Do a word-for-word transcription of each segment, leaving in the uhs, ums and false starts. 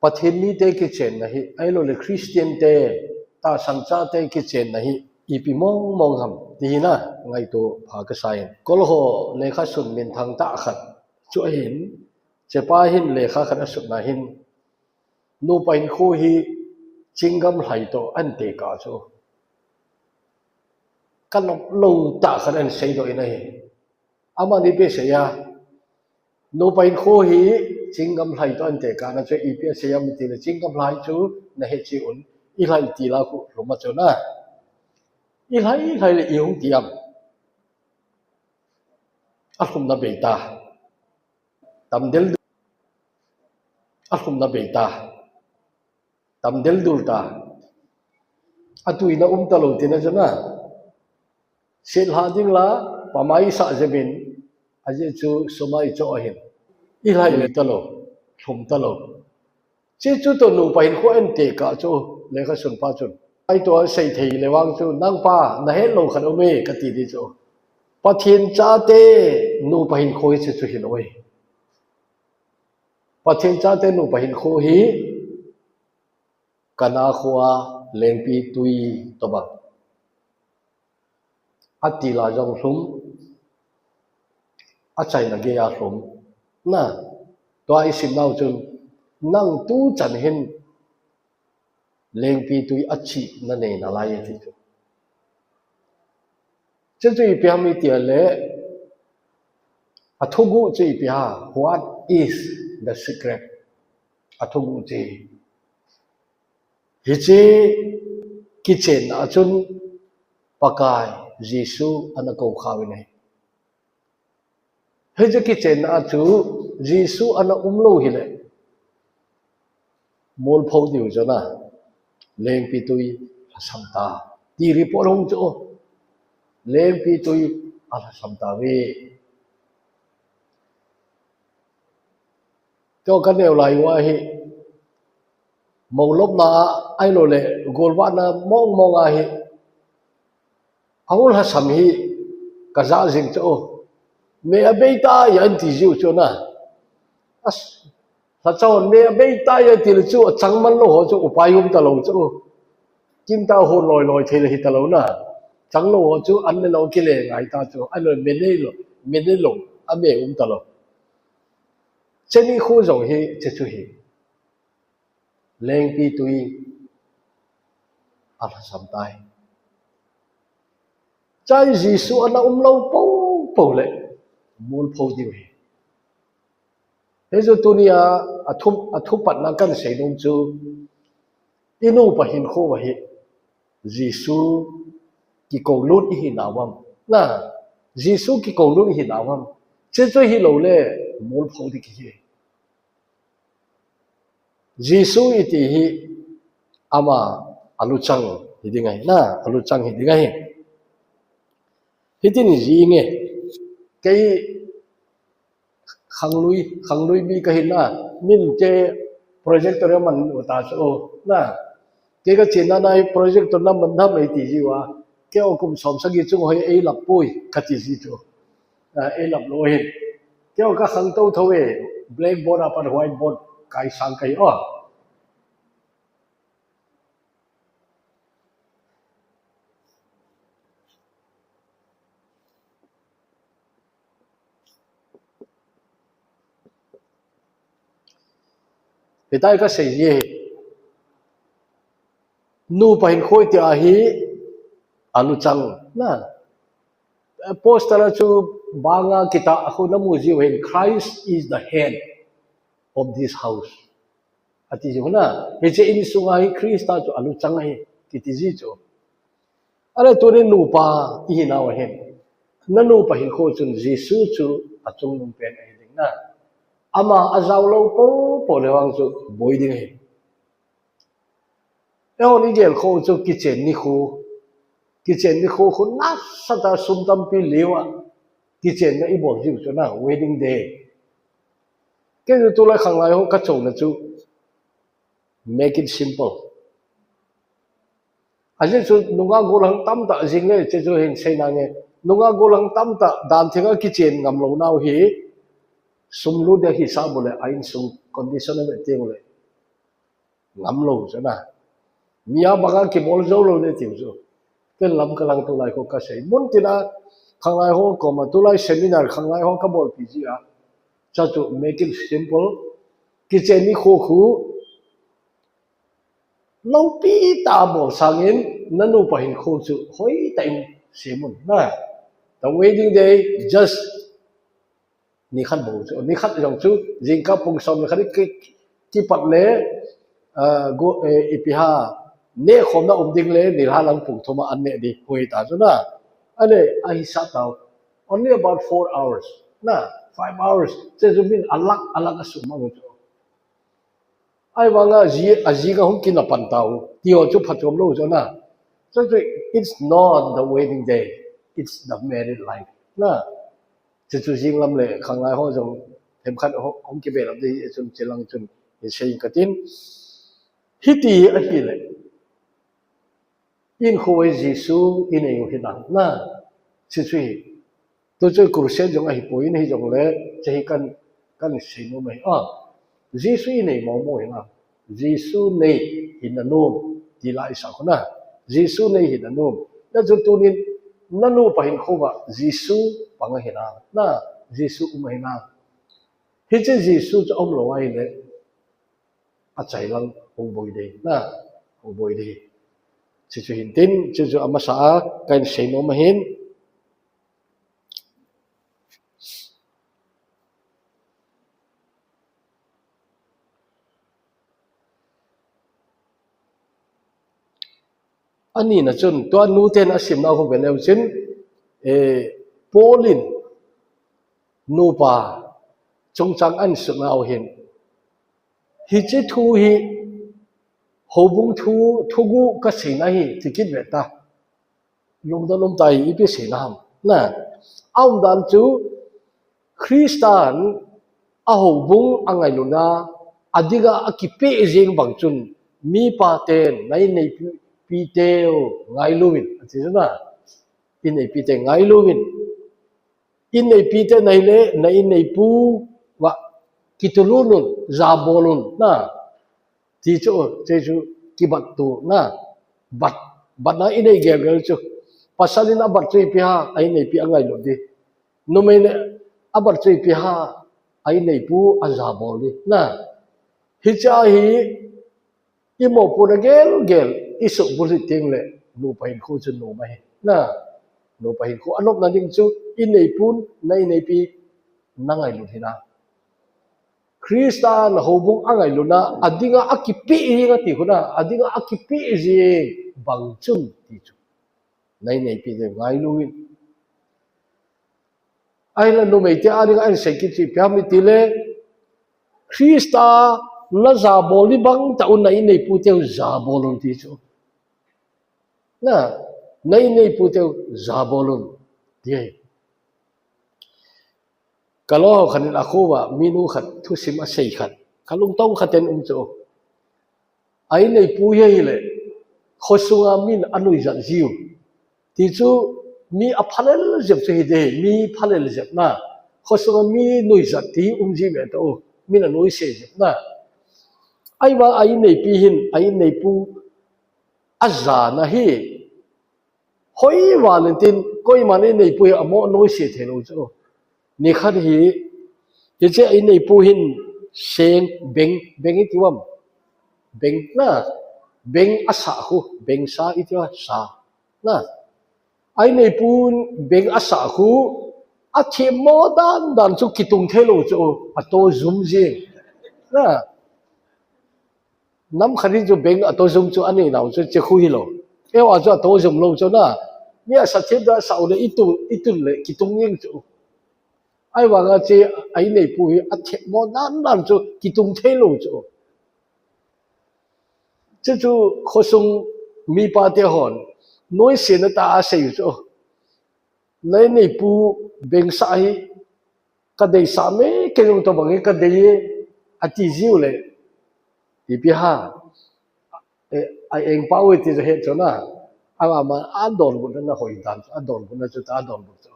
Pathen mite kichenna hi, ahilouleh Christian te, tahsan chate kichenna hi ipi mong mong ham ti hi na ngaito pha kasa in. Kol ho lekha sun minthang tah khat chu ahin, chepa hin lekha khat asutna hin, nupa hinkho hi chinggam lhai toh ahin tekah chu kanop lou tah khat ahin seidoh in ahi. Amani ipi asei a, nupa hinkho hi chinggam lhai toh ahin tekahna chu ipi asei ham itile, chinggam lhai chu nahet cheh un, ilhai til a khu lhum a chu na, ilhai lhai le ihung ti ham? Alhumna bei ta. Tamdel, alhumna bei ta. Tamdel dul ta. Atuina um talou tina chu na, setlha ding la, pamai sah jep in, ajeh chu sum a ichoh ahin, ilhai lhai talou, lhum talou. Hiche chu toh nupa hinkho ahin tekah chu, lekha sunpa chun. Ahi toh asei thei le vang chu, nangpa, nahet lou khat aume kati di chu, Pathen chate nupa hinkho hi hiche chu hilou ahi. Pathen chate nupa hinkho hi Kana khoa lengpitwi tobang, atil a jong lhum, achaina geiya lhum. Na, tua isim nau chun, nang tuchan hin lengpitwi achih nanei nalai e ti chu. Chuchu ipi ham itile, athuguh chu ipi ham, what is the secret? Athuguh chu, hiche kichenna achun Pakai Jesu ana kou kha uvin ahi. Hiche kichenna a chu Jesu ana umlou hile, molpho diu chu na, lengpitwi alhasam ta, ti report hung chu, lengpitwi alhasam tauve. Keiho kaneo lai uva hi, moulopna ahilouleh golvahna mong mong a hi, ahung lhasam hi kajah jing chu, me abei tai ahin ti jiu chu na. Lhacha hon me abei tai ahin tile chu, achang man lou ho chu upai um talou chu, kinta hon loi loi thei le hitalou na. Chang lou ho chu an le lou kile ngai ta chu, ahilouleh me neilou, me neilou, ame um talou. Hiche nikho jong hi hiche chu hi, lengpitwi alhasam tai. Chai Jesu ana umlou poupou le, molpho diu ahi. Hichu tunia athu, athupatna kahin seinom chu, inupa hinkho uva hi Jesu kikoulut ihinau ham? Na, Jesu kikoulut ihinau ham? Hiche chu hiloule, molpho ding kihi. Jesu iti hi ama aluchang hiding ahi, na, aluchang hiding ahi. Hitin ijinge, kei khanglui, khanglui mi kahi na, min kei projector aman uta chu, na, kei kachena nai projector naman ham eiti jiuva, keiho kum som sagi chung ho hi eilap poi kati ji chu. Eilap lou ahin. Keiho kakhang thouthou e, blackboard a pat whiteboard kaisang kahi o. Hitia kasei ji ahi. Nupa hinkho iti ahi, aluchang na. Poster a chu banga kitah a khu namu jiu hin, Christ is the head of this house, ati jiu na. Hiche insunga hi Christa chu aluchang ahi kiti ji chu. Ahile tuni nupa ihinau ahin, nanupa hinkho chun Jesu chu achungnung pen ahiding na. Ama ajaolou poupou le vang chu boi ding ahi. Eihon igelkhoh chu kichen nikho, kichen nikho khu nasatah a sum tampi lheuva kichenna ibol jiu chu na, wedding day. Kei chu tulai khanglai ho kachouna chu, make it simple. Ajeh chu nunga gollhang tamtah, jingle hiche chu hin seina nge, nunga gollhang tamtah dan thenga kichen ngamlou nau hi, sum lut ding hisap uleh, a insung condition avet teng uleh, ngam lou chu na. Mi a banga kibol jou lou ne tiu chu. Ken lam ka lang tulai kho ka sei. Mun tina khanglai ho koma tulai seminar khanglai ho ka bolpi ji a. Cha chu make it simple. Kicheni kho khu. Loupi ta bol sangin, na nupa hinkho chu hoitah in semun. Na, the wedding day, just nikhat bou chu, nikhat jong chu, jingkah pung som nikhat ki, kipat le, ah, go, eh, ipi ham, neh khomna um ding le, nilhah lang pung thum a an neh ding, hoitah chu na. Ahile, ahi sa tau, only about four hours, na, five hours, chu chu min a lakh, a lakh a sum a chu. Ahivanga ji, ajing a hung kin a pan tau. Ti ho chu phachom lou chu na. So, so it's not the wedding day. It's the married life. Na. Chu chu jing lam le khanglai ho jong themkhat ho, hung kibe lam ding chun chilang chun i sei ka tin. Hiti ahile. Hinkho hi Jesu i nei u hinam na, chu chu hi. Tu chu crusade jong ahi poi, hijongle, hiche hi kan, kan sei nom ahi. Ah, Jesu i nei momo hinam. Jesu nei hina nom, ti la i sa khu na. Jesu nei hina nom. Hijeh chun tunin, na nupa hinkho uva, Jesu pang ahinam. Na, Jesu um ahinam. Hiche Jesu chu aum lou ahile. Achai lang hung boi ding, na, hung boi ding. Chu chu hin tin, chu chu amasa a, kan sei nom ahin. Ani na chun, tua nu ten asim nau khu ve leu chun, eh, Paul in nupa chungchang ahin sut nau hin. Hiche thu hi houbung thu, thuguh ka seina hi, ti kit ve ta. Lungdon um ta hi, ipi seina ham. Na, aumdan chu Christan a houbung a ngailutna, a dinga a kipeh jing bang chun, mipa ten, na inneipi, pi teu ngailu in, ati chu na, inneipi te ngailu in. Inneipi te nai le, na inneipu uva kitulun un, jabol un, na. Ti chu, chu chu kibat tu, na. Bat, bat na innei gel gel chu. Pasal in abat chu ipi ham, a inneipi angailut ding. Numei in abat chu ipi ham, a inneipu ajabol ding, na. Hiche hi, i mopohna gel gel, i suhbulhit teng le, nupa hinkho chu nom ahi. Na, nupa hinkho anopna ding chu, inneipun, na inneipi, na ngailut hinam. Christan houbung angailutna, a dinga akipeh jing ati khu na, a dinga akipeh jing bang chun ti chu. Na inneipi te ngailu in. Ahinla numeite a dinga ahin sei kit chu ipi ham itile, Christa na jabol ding bang tah un na inneipu teu jabol un ti chu. Na, na inneipu teu jabol un ti ahi. Ka loi ho khat in a kho uva, minu khat, thusim asei khat. Ka lungtong khat in um chu. A inneipu hi ahile, khosunga min anuijat jiu. Ti chu, mi aphalel jep chu hiding, mi phalel jep na. Khosunga mi nuijat ti um ji ve tah u, min anuisat jep na. Ahivang a inneipi hin, a inneipu ajana hi, hoi val in tin, koiman inneipu hi amo nuisat thei lou chu. Nikhat hi, hiche a inneipu hin seng, beng, beng iti uvam. Beng na, beng asah khu, beng sa iti uva, sa. Na, a inneipu beng asah khu, athemmo dan dan chu kitung thei lou chu, ato jum jing. Na, nam khat in chu beng ato jum chu anei nau chu che khu hilou. Eiho a chu ato jum lou chu na. Mi asah them dan asah u le itun, itun le kitung jeng chu. Ahivanga che a inneipu hi athemmo dan dan chu kitung thei lou chu. Chu chu khosung mipa te hon nuisatna tah a asei u chu. Na inneipu beng sah hi kadei sah me, kei jong tobang hi kadei e, ati jiu le. Ipi ham. Eh, a engpa u ti chu het chu na. Ama, ama, adonbutna na hoi dan chu, adonbutna chu ta, adonbut chu.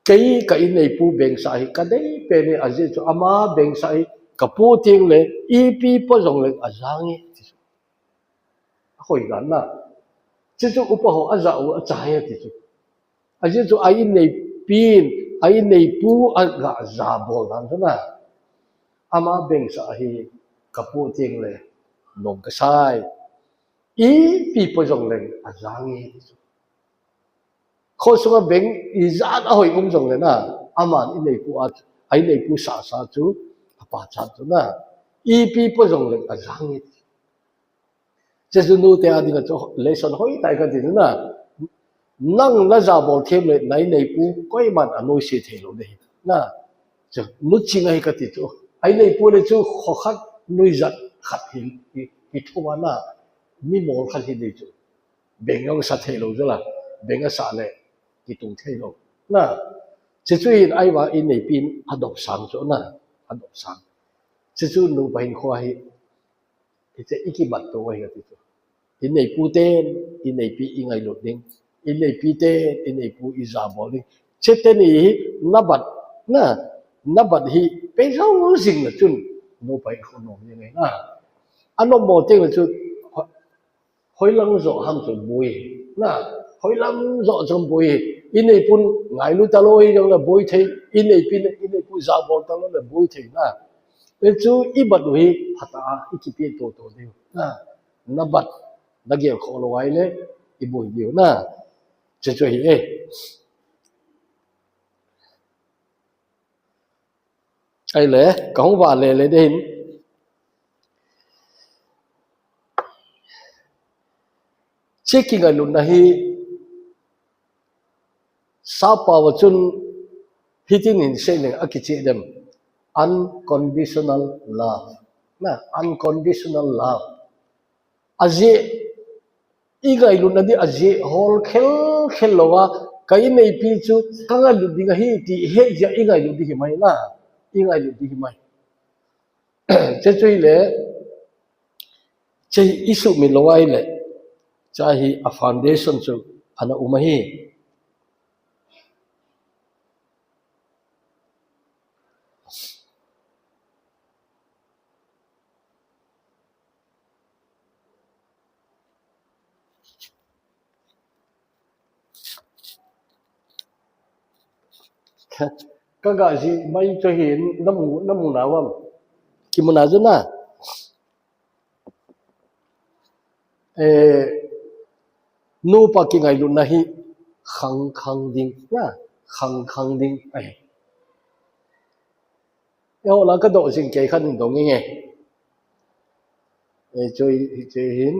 Kei ka inneipu beng sah hi kadei pen e, ajeh chu ama beng sah hi Kapu teng le, ipi po jong le ajang e, ti chu. Ahoi dan na. Chuchu upa ho aja u achai e, ti chu. Ajeh chu a inneipin, a inneipu aga jabol dan chu na. Ama bengsa hi kapu teng le, nom kasai. Ipi po jong le ajang e, ti chu. Khosunga beng ijat ahoi um jong le na, aman inneipu a, a inneipu sasa chu apachat chu na. Ipi po jong le ajang e. Chuchu nute a dinga chu lesson hoitah kati chu na. Nang najabol them le na inneipu koiman anoise thei lou ding ahi. Na. Chu nuching ahi kati chu. A inneipu le chu kho khat nuijat khat hi, hi, hi thua na. Mi mol khat hi ding chu. Beng jong sa thei lou jala, beng asa le kitung thei lou. Na, chuchu hin ahivang inneipin adop sang chu na, adop sang. Chuchu nupa hinkho hi, hiche ikibat to ahi kati chu. Inneipu ten, inneipi ingailut ding. Inneipi ten, inneipu ijabol ding. Chuche teni hi nabat, na, nabat hi pejou jing le chun, nupa hinkho nom jing ahi na. Anom mo teng le chun, hoilang joh ham chu boi. Na, hoilang joh chu boi. Inneipun ngailu talou hijongle boi thei. Inneipin, inneipu jabol talou le boi thei na. Hichu ibat u hi phatah a ikipe toto diu. Na, nabat, nagel kholou ahile, iboi diu na. Chuchu ahi e. Ahile, kahung vale le ding ahin. Chuche kingailutna hi, sappao a chun hitin hin seileng akicheh dem. Unconditional love. Na, unconditional love. Ajeh, ingailutna ding ajeh hol khel khel louva, ka inneipi chu kangailut ding ahi ti hetjia ingailut ding himai na. Ingailut ding himai. Chuche chu hile, chuche isumil lou ahile, chuche hi a foundation chu ana um ahi. Ka, kagah jih mai chu hin namu, namu nau am? Kimu nau chu na. Eh, nupa kingailutna hi khang khang ding, na, khang khang ding ahi. Eiho la kadoh jing kei khat hin dong inge. Eh, chu, chu hin.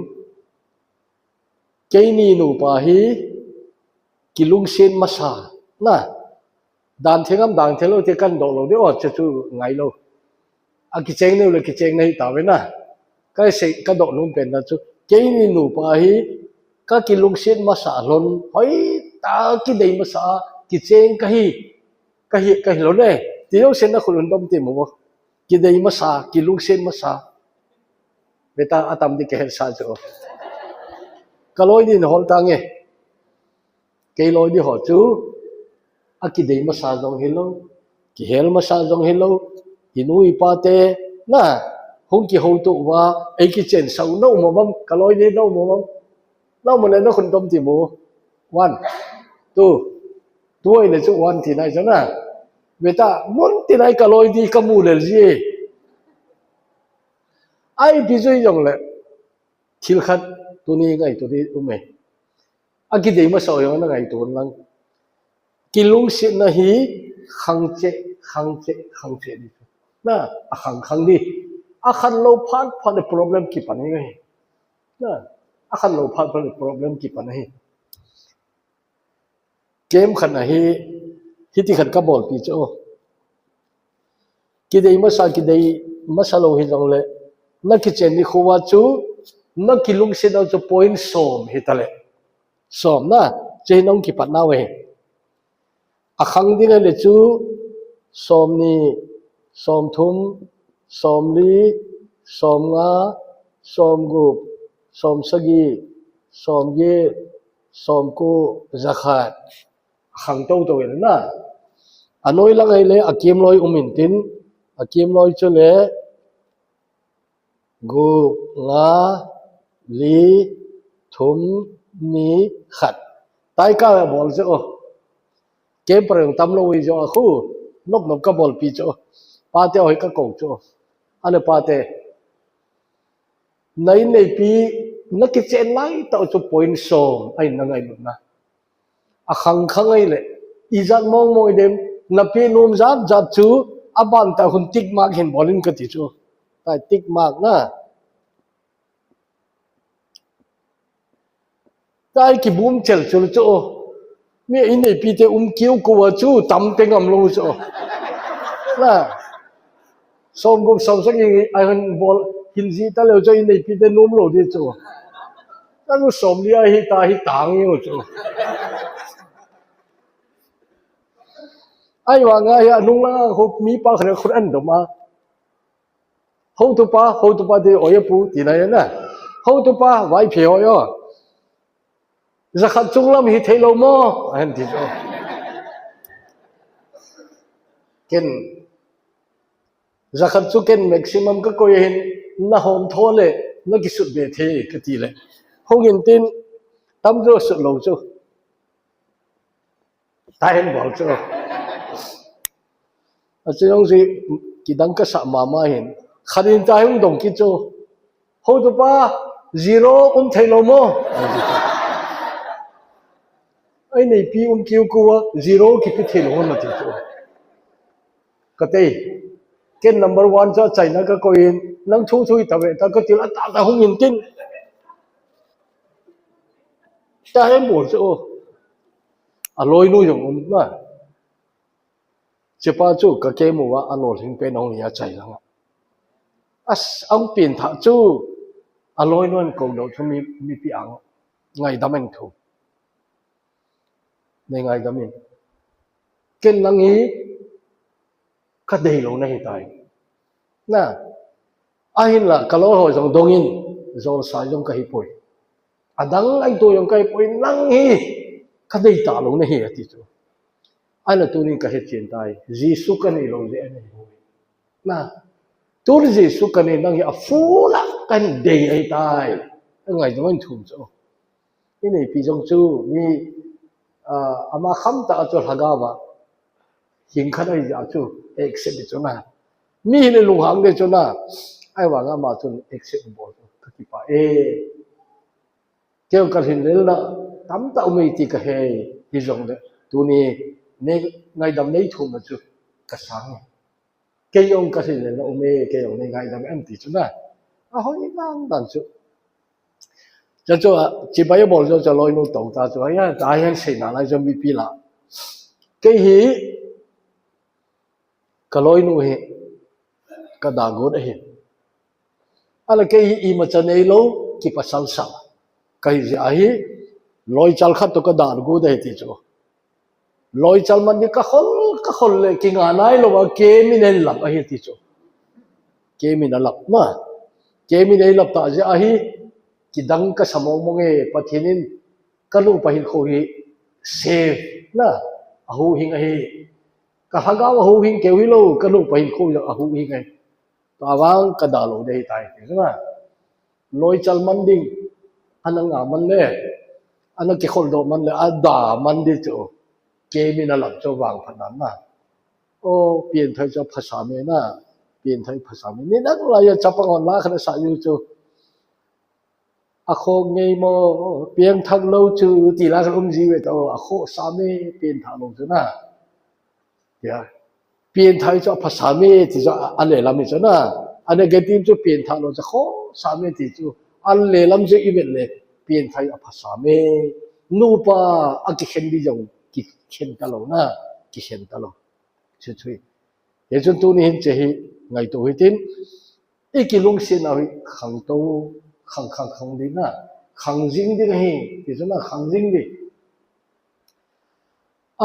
Keini nupa hi kilungset masa, na. Dan theng am dan theng lou ti kadoh lou ding, o, chu chu ngai lou. Akicheng neu le kicheng nahi tauve na. Kasei, kadoh nom pen na chu. Keini nupa hi kakilungset masa lhon, hoitah kidei masa, kicheng kahi, kahi, kahi lhon e. Ti jouse nakhut un dom ti mo. Kidei masa, kilungset masa. Beta atam di kahet sa chu. Kaloi din hol tange. Kei loi di ho chu. Akidei masa jong hilou. Kihel masa jong hilou. Inu ipa te. Na. Hung kihouto uva. Ei kichen sau na um am. Kaloi di na um am. Na um le nakhut dom ti mo. One. Two. Two ahile chu one ti nai chu na. Beta, mun ti nai kaloi di kamu lel ji. Ipi chu hijongle. Thil khat tuni ngaito di um e. Akidei masa jong na ngaito lang. Kilungsetna hi khang cheh, khang cheh, khang cheh di. Na, akhang khang di. Akhan lou phat phat le problem kipan ahi. Na, akhan lou phat phat le problem kipan ahi. Kem khat ahi, hiti khat kabolpi chu. Kidei masa, kidei masa lou hijongle. Nakichen nikho uva chu, nakilungset nau chu point som hitale. Som na, chu hi nahung kipat nau ahi. Akhang ding ahile chu, somni, somthum, somli, somnga, somgup, somsagi, somget, somko, jakhat. Akhang toto ahile na. Anoi lang ahile, akimloi um intin, akimloi chule, Gup, nga, li, thum, ni, khat. Taika bol chu. Kempareng tamlou hi jo a khu. Nop nop ka bolpi chu. Pate hoi ka ko chu. Ale pate. Na inneipi na kichen lai tau chu point som ahi na ngailut na. A khang khang ahi le. Ijat mong mong dem na pi nom jat jat chu aban ta hun tick mark hin bolin kati chu. Tai tick mark na. Tai kibum chel chul chu. Mi inneipi te um kiu ko chu tam te ngam lou chu. Na. Som gup som sagi a hin bol hin ji ta leu chu inneipi te nom lou di chu. Ka nu som li a hi ta hi tang u chu. Ahi vang a hi anung lang khu mi pa khat khu an dom a. Hotupa, hotupa ti oi pu ti na ya na. Hotupa, vai phe oi o. Jakhat chung lam hi thei lou mo? Ahin ti chu. Ken, jakhat chu ken maximum ka koi hin na hom tho le, na kisut be thei ka ti le. Hung in tin, tam jo sut lou chu. Ta hin bol chu. A chu jong si kidang ka sa mama hin. Khat in ta hin dong kit chu. Hotupa, zero um thei lou mo? Ai nei pi um kiu kua, zero kipi thei lou mo ti chu. Ka tei. Ken number one chu China ka koi in, nang thu thu ta ve ta ka til a ta ta hung in tin. Ta hin bol chu. A loi nu jong um na. Chepa chu ka kemu a, a lolhing pen ahung hi a chai lang a. As, ahung pin tha chu, a loi nun ko do chu mi, mipi ang ngaidam en thu. Nei ngaidam in. Ken nang hi ka dei lou na hi tai. Na, ahinla, ka loi ho jong dong in, jolsa jong ka hi poi. Adang ai to jong ka hi poi, nang hi, ka dei ta lou na hi ati chu. Ana tunin ka hetchen tai, Jesu ka nei lou jeh a nei poi. Na, tun Jesu ka nei nang hi a full a ka dei ahi tai. Ngaidam in thum chu. I nei pi jong chu, mi, ah, ama kham ta a chu lhagao a. Hing khat ahi jeh a chu, accept chu na. Mi hi le lunghang de chu na. Ahi vang ama chun accept bol chu, ka kipah e. Kei ka lhinlelna tamtah um e ti ka he, hi jong le. Tuni, nei ngaidam nei thum na chu, ka sang e. Kei jong ka lhinlelna um e, kei jong nei ngaidam em ti chu na. A hoi dan dan chu. Cha chu, a, chibai bol chu, cha loi nu to ta chu, a, ya, ta yan sei na lai chu mipi la. Kei hi, ka loi nu hi, ka da got ahi. Ala kei hi imacha nei lou, kipasal sal. Ka hi jeh a hi, loi chal khat to ka da got ahi ti chu. Loi chal man di ka khol, ka khol le kinga nai lou a, kemin a lap ahi ti chu. Kemin a lap ma. Kemin a lap ta jeh a hi, kidang ka sa mong mong e, Pathen in ka nupa hinkho hi save na, a huhhing ahi. Ka lhagao a huhhing keu hilou, ka nupa hinkho a huhhing ahi. Tua vang ka da lou de hi tai ti na. Loi chal man ding, ana nga man le, ana kikhol doh man le, a da man di chu. Kemin a lap chu vangphat dan na. O, pianthai chu phasa me na. Pianthai phasa me. Ni dang lai a chapang on la khat sa ju chu. A kho ngei mo, pianthak lou chu, ti la khat um ji ve ta, o, a kho sa me, pianthak lou chu na. Ya. Pianthai chu a phasa me ti chu a, a lelam hi chu na. A negative chu pianthak lou chu khohsah me ti chu. A lelam chu i vet le pianthai a phasa me. Nupa a kikhen di jong kikhen ta lou na. Kikhen ta lou. Chu chu hi. Hichun tuni hin che hi ngaito hitin. I kilungsetna hi khangtou, khang, khang, khang ding na. Khang jing ding ahi. Ti chu na khang jing ding.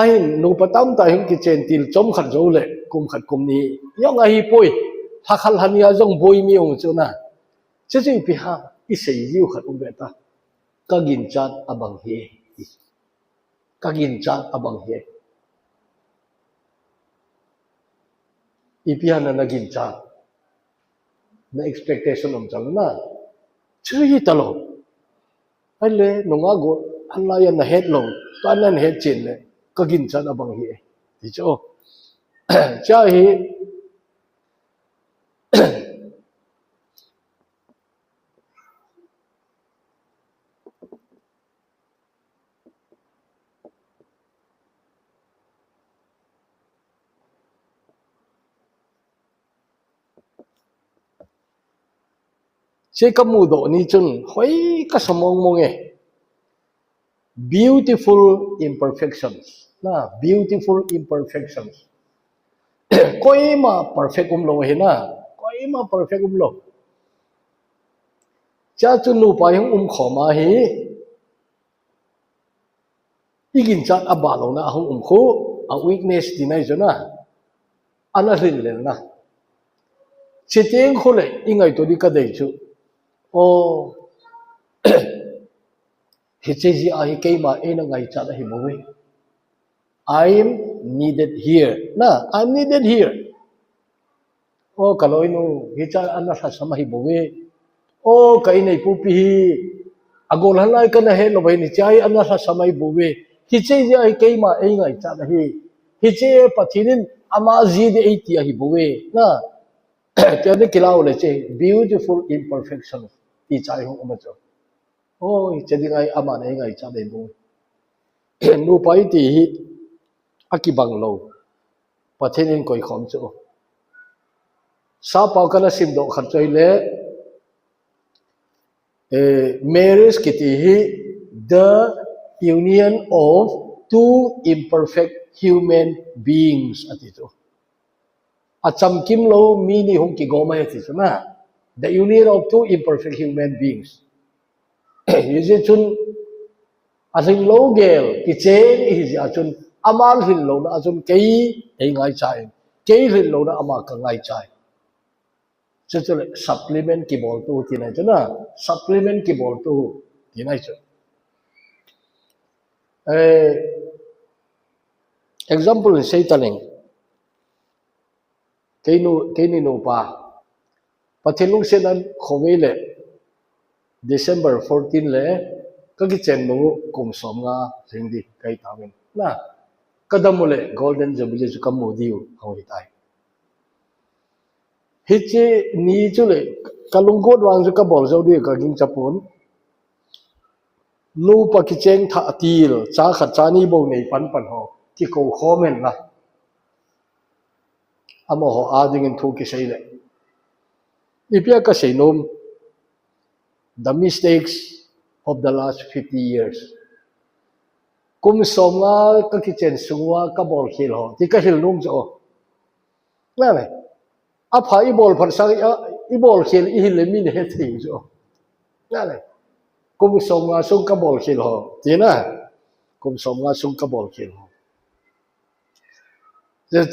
Ahin, nupa tamtah hin kichen til chomkhat jou le, kum khat kum ni, jong ahi poi, lha khat lha ni a jong boi mi jong chu na. Chuchu ipi ham, i sei jiu khat um ve ta. Ka ginchat abang hi, ka ginchat abang hi. Ipi ham na, na ginchat. Na expectation um chang na. Chu hi ta lo. Ai le, nunga go, an lai na het lo. Ta nan het chen le. Ka ginchat a bang hi e. Ti chu. Cha hi. Che ka mudoh ni chun, hoi ka sa mong mong e. Beautiful imperfections. Na, beautiful imperfections. Koima perfect um lo hi na. Koima perfect um lo. Cha chu nupa hung um khom a hi. I ginchat a ba lo na a hung um khu. A weakness ti nai chu na. Ana hlin lel na. Chiteng khu le i ngaito di ka dei chu. O. Hiche jeh a hi keima eina ngaichat ahi bou ve. I am needed here. Na, I am needed here. O, ka loinu, hicha ana lhasam ahi bou ve. O, ka inei pupi hi. A gol halai ka na he lo bai ni chai ana lhasam ahi bou ve. Hiche jeh a hi keima ei ngaichat ahi. Hiche Pathen in ama ji de ei ti ahi bou ve. Na, tia ni kilau le che. Beautiful imperfection. Ti chai hung um a chu. Oi, che ding ai ama nei ngaichat dei bou. Nupa i ti hi a kibang lo. Pathen in koi khom chu. Sapau kana simdoh khat chu ahile, eh, marriage kiti hi the union of two imperfect human beings ati chu. A chamkim lo mi ni hung kigom ahi ti chu na. The union of two imperfect human beings. Hijeh chun a hlin lo gel kicheng ihi jeh a chun ama hlin lo na a chun kei ei ngaicha in. Kei hlin lo na ama ka ngaicha in. Chu chu le supplement kibol tu ti nai chu na. Supplement kibol tu ti nai chu. Eh, example in sei ta leng. Keinu, keini nupa. Pathen lungset nan khovei le December fourteen le ka kichen nu kum som nga lhing di kai tamin. Na, ka dam u le Golden Jubilee chu ka mu diu hong hi tai. Hiche ni chu le ka lunggot vang chu ka bol jou di ka ging chapun. Nupa kicheng thah til, cha khat cha ni bou nei pan pan ho, kikou khom hen la. Amaho a dingin thu kisei le. Ipi a ka sei nom, the mistakes of the last fifty years. Kum som nga ka kichen sung uva ka bol khel ho, ti ka hil nom chu. Nale. Apha i bol phat sang, i bol khel i hil le min he thei chu. Nale. Kum som nga sung ka bol khel ho. Ti na. Kum som nga sung ka bol khel ho.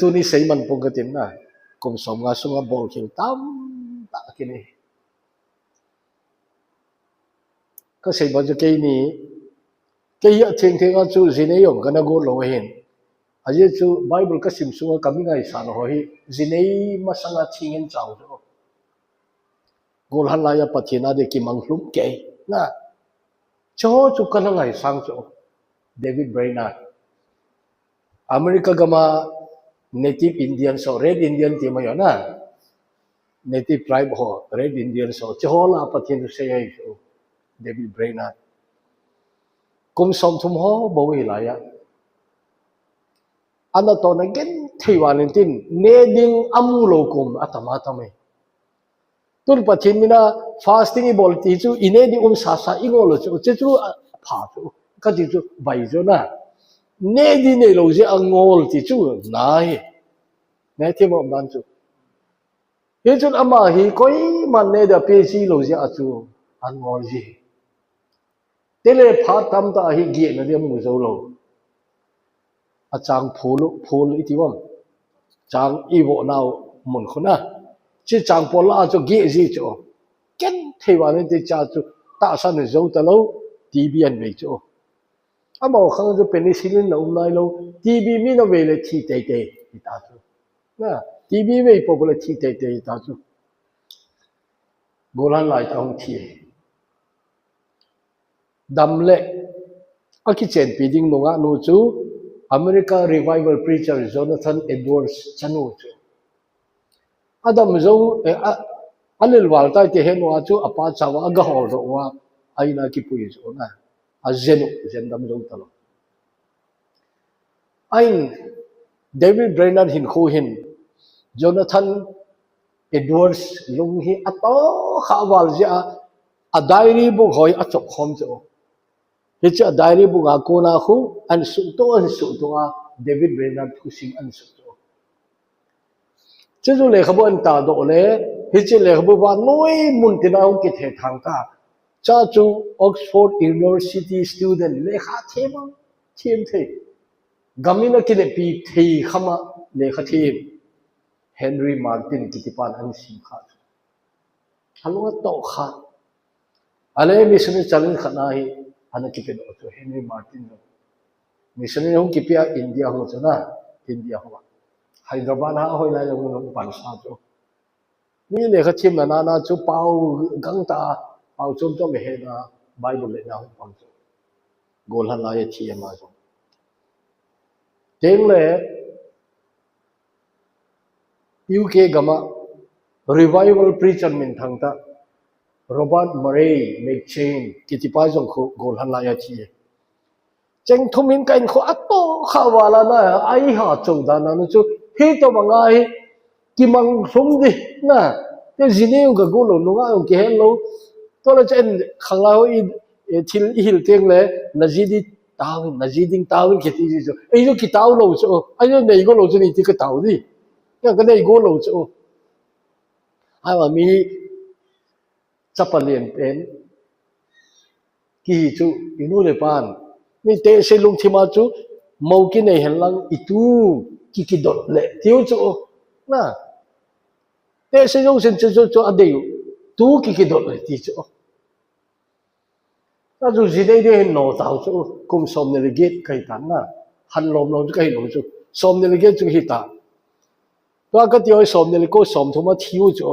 Tuni sei man pong ka tin na. Kum som nga sung a bol khel tam ta kini. Ka sei ba chu keini. Kei a theng theng a chu jinei jong ka na go lo hin. Ajeh chu Bible ka sim sunga ka mi ngaisang ho hi jinei masanga thing in chau chu. Gol halai a Pathen a di kimang hlum kei. Na. Chu chu ka na ngaisang chu. David Brainerd. America gam a native Indian so, red Indian ti mai na. Native tribe ho, red Indian so. Chu ho la Pathen sei ai chu. David Brainerd. Kum som thum ho bou hi lai a. Ana to na gen thei wan in tin, ne ding amu lo kum a tam a tam e. Tun Pathen mina fasting i bol ti chu, i ne ding um sa sa i ngol lo chu, chu chu a pha chu, ka ti chu, bai chu na. Ne ding nei lo jeh a ngol ti chu, na hi. Ne ti mo dan chu. Hichun ama hi koiman ne da pe ji lo jeh a chu, a ngol ji. Tele phat tamtah a hi gehna dia mu jou lo. A chang phul, phul i ti uvam. Chang i vo nau mun khu na. Chi chang pol a chu geh ji chu. Ken thei wan in ti cha chu tahsan jou ta lo. T B an vei chu. Amau khang chu penicillin na um nai lo. T B mi na vei le thi tei tei i ta chu. Na, T B vei po le thi tei tei i ta chu. Gollhang lai tah hung thi. Dam le akichenpi ding nungah nu chu America Revival Preacher Jonathan Edwards chanu chu. Adam jou, eh, a, alelval tai ti henu a chu apa chawa agahol doh uva, a in a kipui chu na. Ajen u, jen dam jou talou. Ahin David Brainerd hinkho hin Jonathan Edwards lung hi atoh kha val jeh a, a diary book ho hi achop khom chu. Hiche a diary book a kona khu ahin suhtoh, ahin suhtoh a, David Brainerd thusim ahin suhtoh. Chuchu lekhabu ahin tahdoh le, hiche lekhabu vannoi mun tina hung kithethang ta. Cha chu Oxford University student, lekha them a, them thei. Gam in a kinepi thei kham a lekha them. Henry Martyn kitipan ahin sim kha chu. Alung atoh kha. Ale missionary challenge khat na hi ana kipe doh chu Henry Martyn jong. Missionary hung kipe a India hung chu na, India hung. Hyderabad a hoi lai jong hung pansa chu. Mi lekha themna na na chu pao gangtah a, pao chom chom he na Bible le na hung pang chu. Gollhang lai a thi ama jong. Tengle U K gam a revival preacher minthang tah Robert Murray McCheyne kitipa jong khu gollhang lai a thi e. Cheng thum in ka in khu atoh kha val a na, a iha chou dan a nu chu hitobang a hi kimang lhum di na. Te ji nei u ka go lou, nungah u kihen lou. Tua le chen khanglai ho i, eh, thil i hil tengle na ji di tao, na ji ding tao kiti ji chu. Ei chu kitao lou chu. Ei chu nei go lou chu nei ti ka tao di. Ka, ka nei go lou chu. Ai ma mi chapa lian pen kihi chu i nu le pan. Mi tehse lungthim a chu mo kinei hen lang i tu kikidot le tiu chu. Na. Tehse jousen chu chu chu adei u. Tu kikidot le ti chu. Achu ji nei ding hin no tao chu, kum somni le get kahi tan na. Han lom lom chu kahi lou chu. Somni le get chu hi ta. Tua kati hoi somni le ko somthum a thi u chu.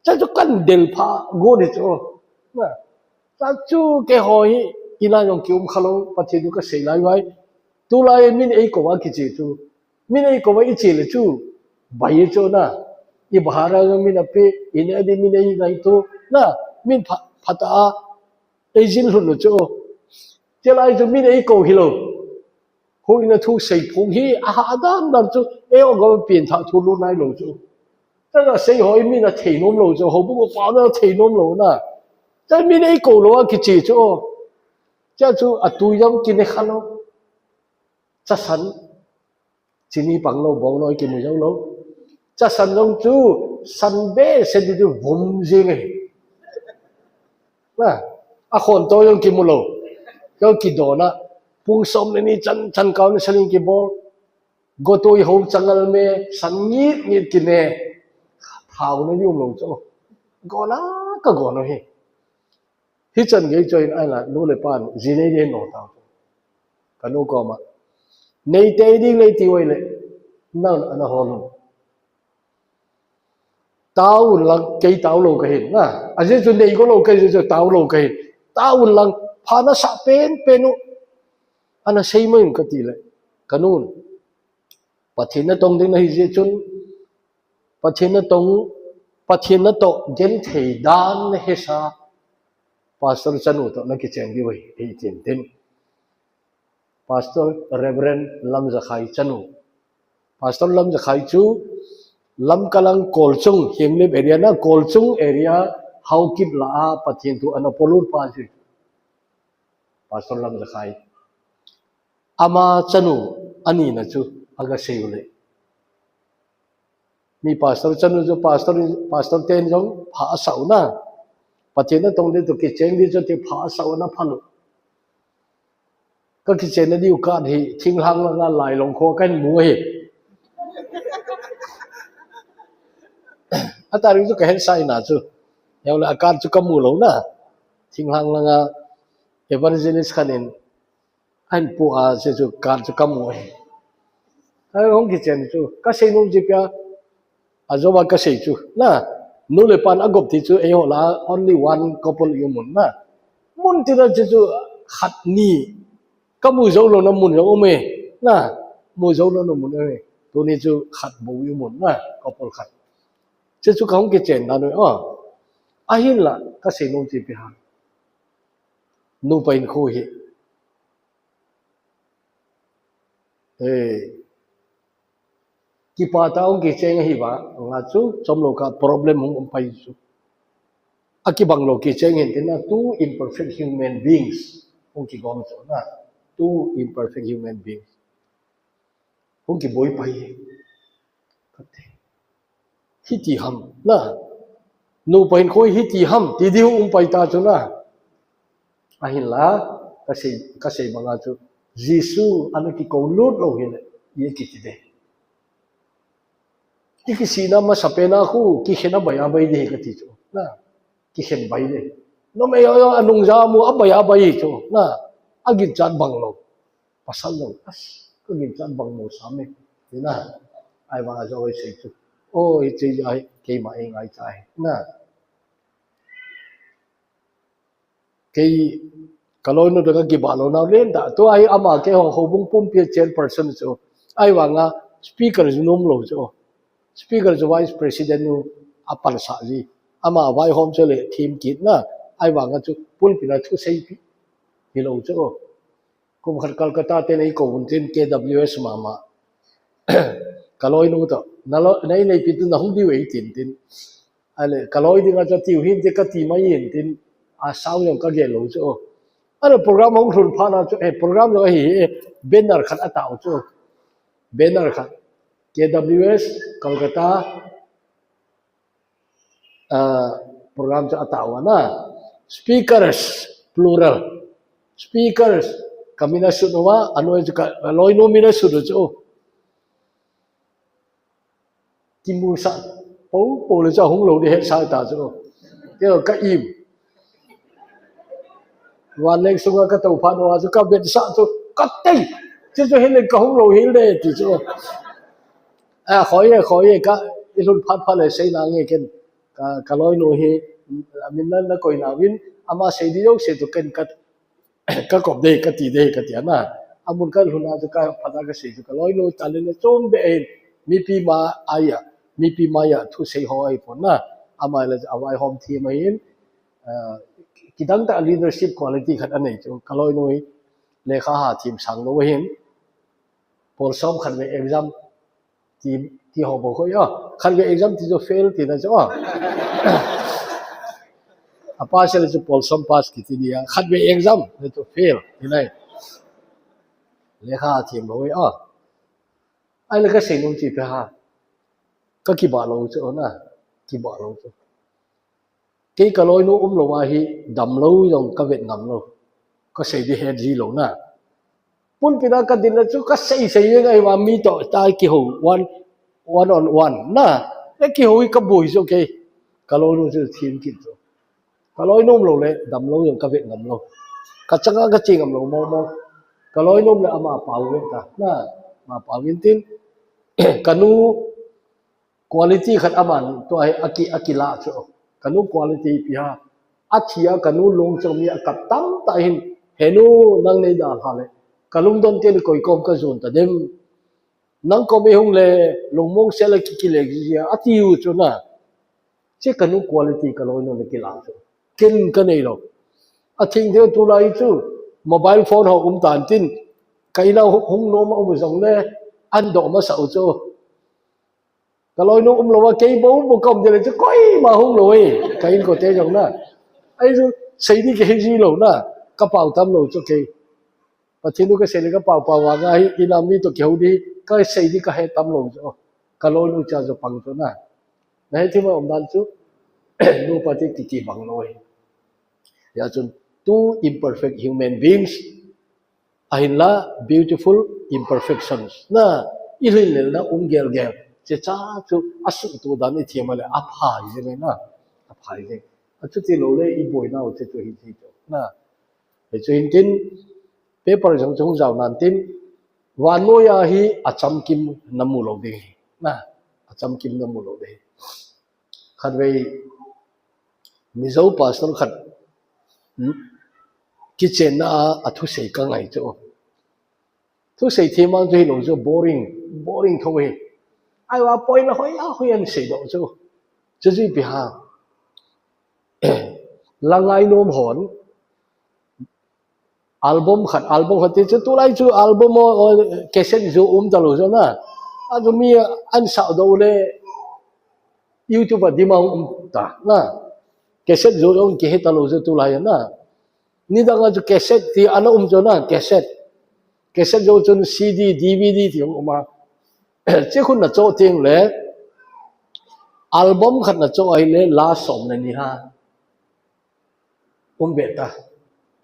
Cha chu kan del pha go ni chu. Na. Cha chu keiho hi ina jong kium kha lou, Pathen thu kasei lai vai. Tulai min eikou a kiche chu. Min eikou a iche le chu. Bai chu na. I bahar a jong min ape, i ne di min eingaito. Na, min pha, phatah a. Eijin lhun lou chu. Chulai chu min eikou hilou. Huhhingna thu seiphong hi ahadan dan chu, eiho gam a penthah thu lut nailou chu. Chua sei ho hi min athei nom lou chu, houbung upa na thei nom lou na. Chua min eikou lou a kiche chu. Chua chu atui jong kine kha lou. Chasan. Chini pang lou, bong lou, kimu jou lou. Chasan jong chu, san behseh di chu vum jing e. Na, akhon to jong kimu lou. Jong kidon a. Pung som le ni chan chan kau ni saling kibol. Gotui ho changal me, san ngit ngit kine. Thao na um lou chu. Gona ka gona hi. Hichan gei chu in ahi la, nu le pan, ji nei ding no tao. Ka nu koma. Nei tei ding le ti oi le. Nan ana hol un. Tao un lang, kei tao lou kahin. Na, ajeh chu nei go lou kahi, chu tao lou kahin. Tao un lang, pha nasah pen pen u. Ana sei mai un kati le. Ka nun. Pathen natong ding nahi jeh chun. Pathen natong, Pathen natoh genthei dan nahesa. Pastor chanu toh nakichen diu ahi, ei tin tin. Pastor Reverend Lamjakhai chanu. Pastor Lamjakhai chu Lamka lang Kolchung, Henglep area na Kolchung area Haokip lah a Pathen thu ana polut pa chu. Pastor Lamjakhai. Ama chanu ani na chu aga sei u le. Mi pastor chanu chu pastor, pastor ten jong pha asah u na. Pathen natong ding toh kichen ding chu ti pha asah u na pha lou. Ka kichen na diu ka hi thinglhang langa lailong kho kan mu hi. A tarik chu ka hen sai na chu. Yau le a card chu ka mu lou na. Thinglhang langa evangelist khan in Ahin pu a, se chu card chu ka mu e. Ka hung kichen chu, ka sei nom ji pia, a jo ba ka sei chu, na. Nu le pan agop ti chu eiho la only one couple i umun na. Mun tina chu chu khat ni. Kamu jou louna mun jong ume. Na. Mu jou louna mun ume. Tuni chu khat bou i umun na. Couple khat. Chu chu kahung kichen dan u. Ahinla kasei nom chu ipi ham. Nupa hinkho hi. Eh, kipah tah a hung kicheng ahi vang a chu, chomlou kah problem hung um pai chu. Akibang lou kicheng hin tin a, two imperfect human beings hung kigong chu na, two imperfect human beings hung kiboi pai. Hiti ham na. Nupa hinkho hiti ham, ti ding hung um pai ta chu na. Ahinla, kasei, kasei banga chu, Jesu ana kikou lut lou hile, i kiti ding. I kisihna masapen a khu, kikhen a bai a bai ding kati chu. Na, kikhen bai ding. Numei ho, ho, anung ja mu, a bai a bai chu. Na, aginchat bang lou. Pasal lou. As, kaginchat bang lou sam e. Ti na. Ahivang a jou a isei chu. O, hiche a hi, keima eingaicha ahi. Na. Kei kaloinu toh kakibah louna len tah. Tua hi ama keiho houbung pumpi chairperson chu. Ahivang a speaker chu nom lou chu. Speaker chu vice president nu apansah ji. Ama vaihom chu le thim kit na. Ahivang a chu pulpit a thuseipi hilou chu. Kum khat Calcutta te nei kou un tin K W S mama. Kaloinu toh. Nalo, nei neipi tu nahung diu e tin tin. Ahile, kaloi dinga chu tiu hin te kati mai in tin. A sao jong kagel lou chu. Ahile, program hung lhun phat na chu, eh, program jong ahi, eh, banner khat atah u chu. Banner khat. K W S, Calcutta, ah, program chu atah u ana. Speakers, plural. Speakers, kamin asut uva, anoi chu ka, kaloinu min asut u chu. Kimusah, po, po le chu ahung lou ding hetsah ta chu. Kei ka im. Vanleng sunga katou phat uva chu kavetsah chu, katei. Chu chu hile kahung lou hile ti chu. A, khoi e, khoi e, ka, ilhun phat phat le sei nange ken. Ka, kaloinu hi, amin na, nakoi nauvin, ama sei ding jouse chu ken ka, kakop ding, kati ding, kati ana. Amun kalhun a chu kaphat a kasei chu kaloinu talent le chom be in. Mipi ma a, mipi ma a thusei ho ahipon na. Ama le avaihom thim ahin. Ah, kidang tah leadership quality khat anei chu. Kaloinu hi lekha ha thim sang lou ahin. Pol som khat vei exam ti, ti ho bou khoi a. Khat vei exam ti chu fail tina chu a. A pass le chu pol som pass kiti dia. Khat vei exam le chu fail ti nai. Lekha thim lou a. Ahile kasei nom chu ipi ham. Kakibah lou chu na. Kibah lou chu. Kei kaloinu umlou a hi damlou jong kavet ngam lou. Kasei ding het ji lou na. Pulpit a kadin le chu kasei sei jeng ahi vang mi toh ta kihou one, one on one na. E kihou hi kaboi chu kei. Kaloinu chu thim kit chu. Kaloinu umlou le damlou jong kavet ngam lou. Kachanga kache ngam lou mong mong. Kaloinu um le ama pao ve ta na. Ama pao vin tin. Kanu quality khat aman tua hi aki, akilah chu. Kanu quality ipi ham. Athi a kanu lung chu mi akap tamtah hin, "He nu, nang nei dalha le kalungdon te le koi kom kajon ta dem. Nang kom eihung le lungmong sel a kikile ji a," ati u chu na. Chu kanu quality kaloinu le kilah chu. Ken kanei lou. Atheng theng tulai chu mobile phone ho um tan tin, ka in a hung nom a um jong le andoh masa u chu. Kaloinu umlou a kei bou bou kaum ding le chu koima hung lou e. Ka inkote jong na. Ahi chu sei ding kahe ji lou na. Kapao tam lou chu kei. Pathen thu kasei le kapao pao vang a hi in a mi toh kihou ding, kasei ding kahe tam lou chu. Kaloinu cha chu pang chu na. Nahet thei ma um dan chu. Nupa te kiti bang lou e. Hijeh chun two imperfect human beings. Ahinla beautiful imperfections. Na, ilhin lelna um gel gel. Chuche chu asuhtoh dan ithem a le apha jeng e na. Apha jeng. Achuti lou le iboinau chu chu hiti chu. Na. Hichu hin tin paper jong chu hung jao nan tin, vannoi a hi achamkim namu lou ding. Na, achamkim namu lou ding. Khatvei Mizo pastor khat, hmm, kichenna a, a thusei ka ngai chu. Thusei themang chu hilou chu boring, boring tho hi. Ahivang poina hoi a hoi ahin seidoh chu. Chu chu ipi ham. La ngainom hon album khat, album khat ti chu tulai chu album o, o cassette jo um talou chu na. Achu mi ahin sahdoh le YouTube a demand um ta na. Cassette jo jong kihe talou chu tulai na. Nidang a chu cassette ti ana um chu na, cassette. Cassette jou chun C D, D V D ti hung um a. Chu khu na choh teng le album khat na choh ahile la som le ni ha. Um be ta.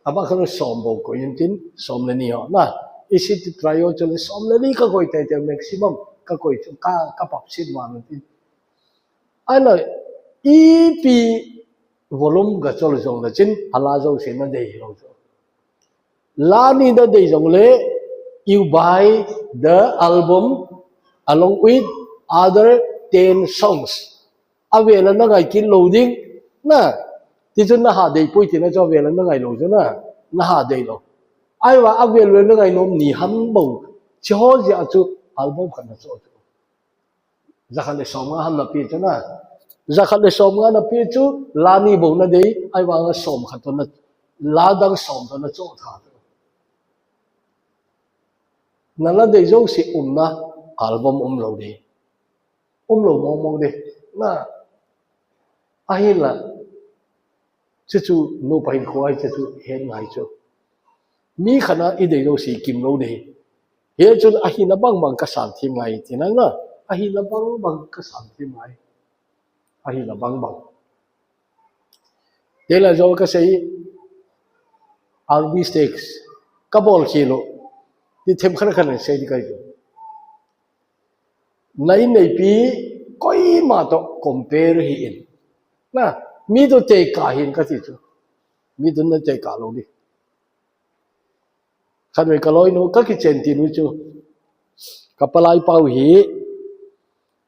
Ama khan som bou koi in tin, som le ni ho na. Easy to try ho chu le som le ni ka koi tei tei maximum ka koi chu ka, ka pap sin ma tin. Ahile ipi volume ga chol jong le chin, a la jouse na dei hilou chu. La ni na dei jong le, you buy the album along with other ten songs. Avel a na ngai kit lou ding, na. Ti chun na ha dei poi tina chu avel a na ngai lou chu na. Na ha dei lou. Ahivang avel vel na ngainom ni ham bou. Chu ho jeh a chu album khat na choh chu. Jakhat le som nga ham na pe chu na. Jakhat le som nga na pe chu la ni bou na dei, ahivang a som khat toh na, la dang som toh na choh tha chu. Na la dei jouse um na, album um lou ding. Um lou mong mong ding. Na, ahinla, chu chu nupa hinkho ahi chu chu het ngai chu. Mi khat na i dei jouse kim lou ding. Hichun ahina bang bang ka san them ngai tina na. Ahina bang bang ka san them ngai. Ahina bang bang. Tela jo ka sei R B stakes. Ka bol khel u. Ti them khat khat sei di kai chu. Na inneipi koima toh compare hih in. Na, mi toh tekah hih in ka ti chu. Mi toh na tekah lou ding. Khatvei ka loinu, ka kichen tinu chu. Ka palai pau hi,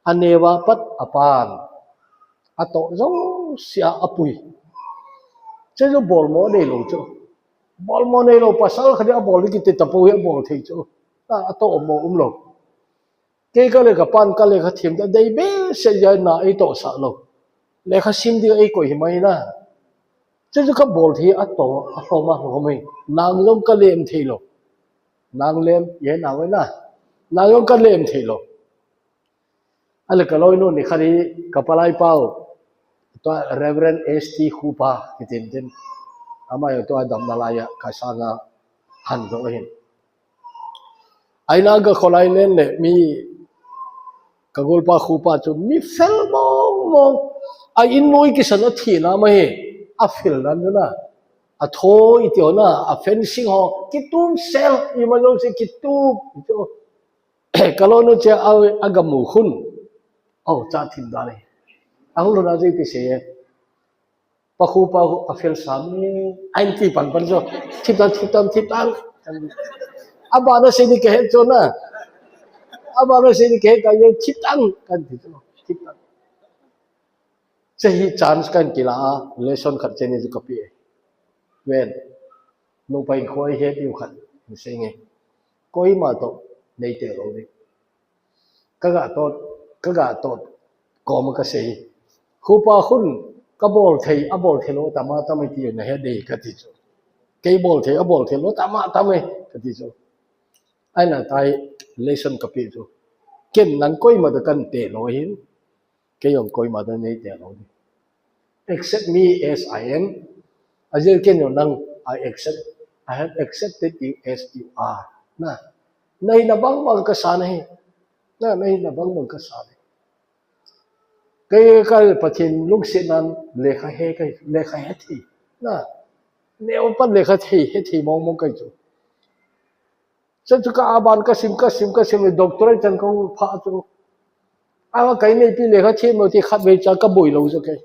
a neo a pat a pan. A toh jouse a a pui. Chu chu bolmo neilou chu. Bolmo neilou, pasal khat a bol kiti tapou hi a bol thei chu. A, a toh mo umlou. Kei ka le ka pan ka lekha them ta dei behseh jeh a na ei tohsah lou. Lekha sim ding ei koi hi mai na. Chu chu ka bol thei a toh, a lhom a lhom e. Nang jong ka lem thei lou. Nang lem, ye na we na. Nang jong ka lem thei lou. Ahile ka loinu ni khat hi ka palai pau. Tua Reverend S T Khupa, kitin tin. Ama jong tua damna lai a, ka sanga han jo hin. Aina ka kholai nen le mi ka golpa Khupa chu mi fel mong mong. A in noi kisan a thina ma hi. A fel nan na. A thoi ti ho na. A fencing ho. Kitum sel. Ima jouse kitum. Ka loinu chu a, a ga mu khun. Au, cha thim dan e. A hung lhun a chu ipi sei e. Pa Khupa a fel sam e. Ahin ti pan pan chu. Thip tan, thip tan, thip tan. A bana sei ni ka het chu na. A bana sei ni ka het ka thip tan. Kan ti chu. Thip tan. Chu hi chance kan kila a, lesson khat cheni chu ka pe. Ven. Nupa hinkho a het diu khat. Sei nge. Koima toh nei teh lou ding. Ka ga tot, ka ga tot, koma ka sei. Khupa khun, ka bol thei, a bol thei lou, tama, tama ti na he dei ka ti chu. Kei bol thei, a bol thei lou, tama, tama ka ti chu. Aina tai lesson ka pe chu. Ken nang koima toh kan teh lou hin. Kei jong koima toh nei teh lou ding. Accept me as I am. Ajeh ken jong nang, I accept, I have accepted you as you are. Na, na hina bang bang ka san ahi. Na, na hina bang bang ka san ahi. Kei ka Pathen lungsetnan lekha he ka, lekha he thei. Na, neo a pat lekha he thei, he thei mong mong ka hi chu. Chu chu ka aban ka sim, ka sim, ka sim le doctorate chan ka phah chu. A ka inneipi lekha them lou ti khatvei cha ka boi lou chu kei.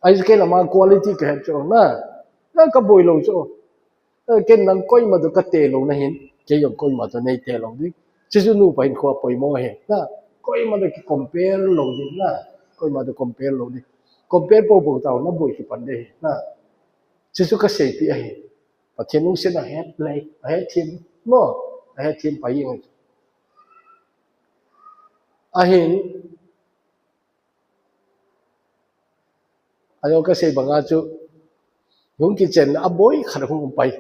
Ai chu kei lama quality ka het chu na. Na ka boi lou chu. Eh, ken nang koima toh ka teh lou na hin. Kei jong koima toh nei teh lou ding. Chu chu nupa hinkho a poimo ahi. Na, koima toh ki compare lou ding na. Koima toh compare lou ding. Compare popo tau, naboi kipan ding ahi. Na. Chuchu kaseipeh ahi. Pathen lungset ahet lei, ahet them. Mo, ahet them pai jeng. Ahin, ajou kasei banga chu, hung kichen aboi khat hung um pai.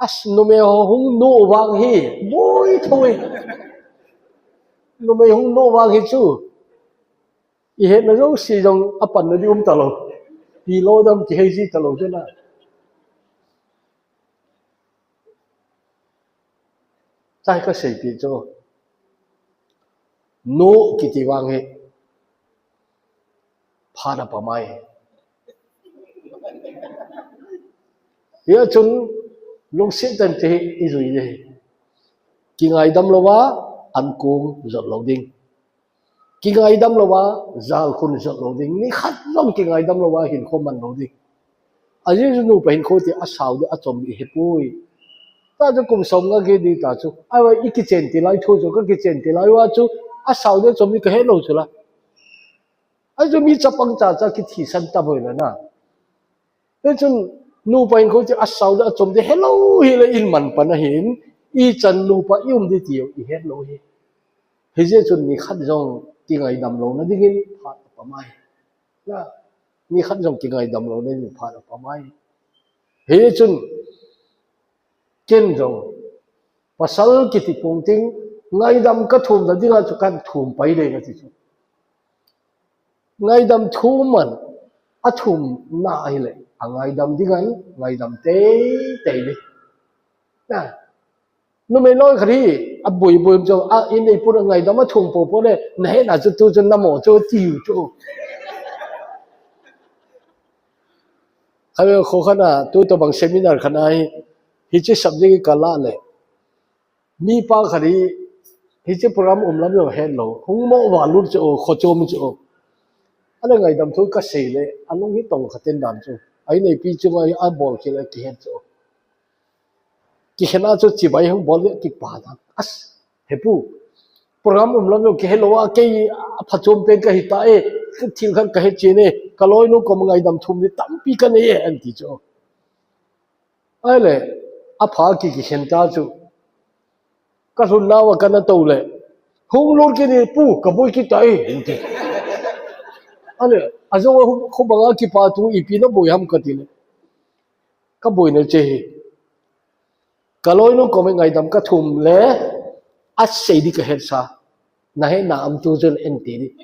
As, numei ho hung no vang hi, boi thou e. Numei hung no vang hi chu, ihetna jouse jong apanna ding um talou. Tilou dam kihei ji talou chu na. Chai kaseipeh chu. No kiti vang hi phat apha mai. Hia chun lungset tah in ti hi ijui ding ahi. Kingaidam louva ankong jot lou ding. Kingaidam louva jalkhun jot lou ding. Nikhat jong kingaidam louva hinkho man lou ding. Ajeh chu nupa hinkho ti asao ding achom ding ihepoi. Tachu kum som nga kiti tachu. Ahivang ikichen tilai thu chu, kakichen tilai uva chu asao ding achom ding kahet lou chu la. Achu mi chapang chacha kithisan taboi la na. Hichun nupa hinkho ti asao ding achom ding helou hile in man pan ahin, ichan nupa ium ding ti ihet lou hi. Hijeh chun nikhat jong kingaidam louna dingin phat apha mai. Na, nikhat jong kingaidam louna dingin phat apha mai. Hichun ken jong pasal kiti pung ting ngaidam kathumna dinga chu kathum pai ding kati chu. Ngaidam thum man, athumna ahile, angaidam dinga, ngaidam teitei ding. Na, numei loi khat hi, aboi boi chu, a, in nei pun angaidam athum popo le, nahetna chu tu chu namo chu tiu chu. Khatvei kho khat a, tu tobang seminar khat a hi, hiche subject hi kala le. Mipa khat hi, hiche program um lam jong het lou. Hung mo valut chu, kho chom chu. Ahile ngaidam thu kasei le, alung hi tong khat in dan chu. A inneipi chunga hi abol khel a kihet chu. Kihet a chu chibai hung bol le kipa dan. As, hepu. Program um lam jong kihet lou a, kei aphachom pen kahi ta e. Thil khat kahet chen e. Kaloinu kom ngaidam thum ding tampi kanei e, anti chu. Ahile, apha ki kihen ta chu. Kalhun nauva kana tou le. Hung lut kit in pu, kaboi kit tai, anti. Ahile, ajou a khu, khu banga kipa tu ipi naboi ham kati le. Kaboi nau chu hi. Kaloinu kom ngaidam kathum le, asei ding kahet sa. Nahetna um tu chun anti ding.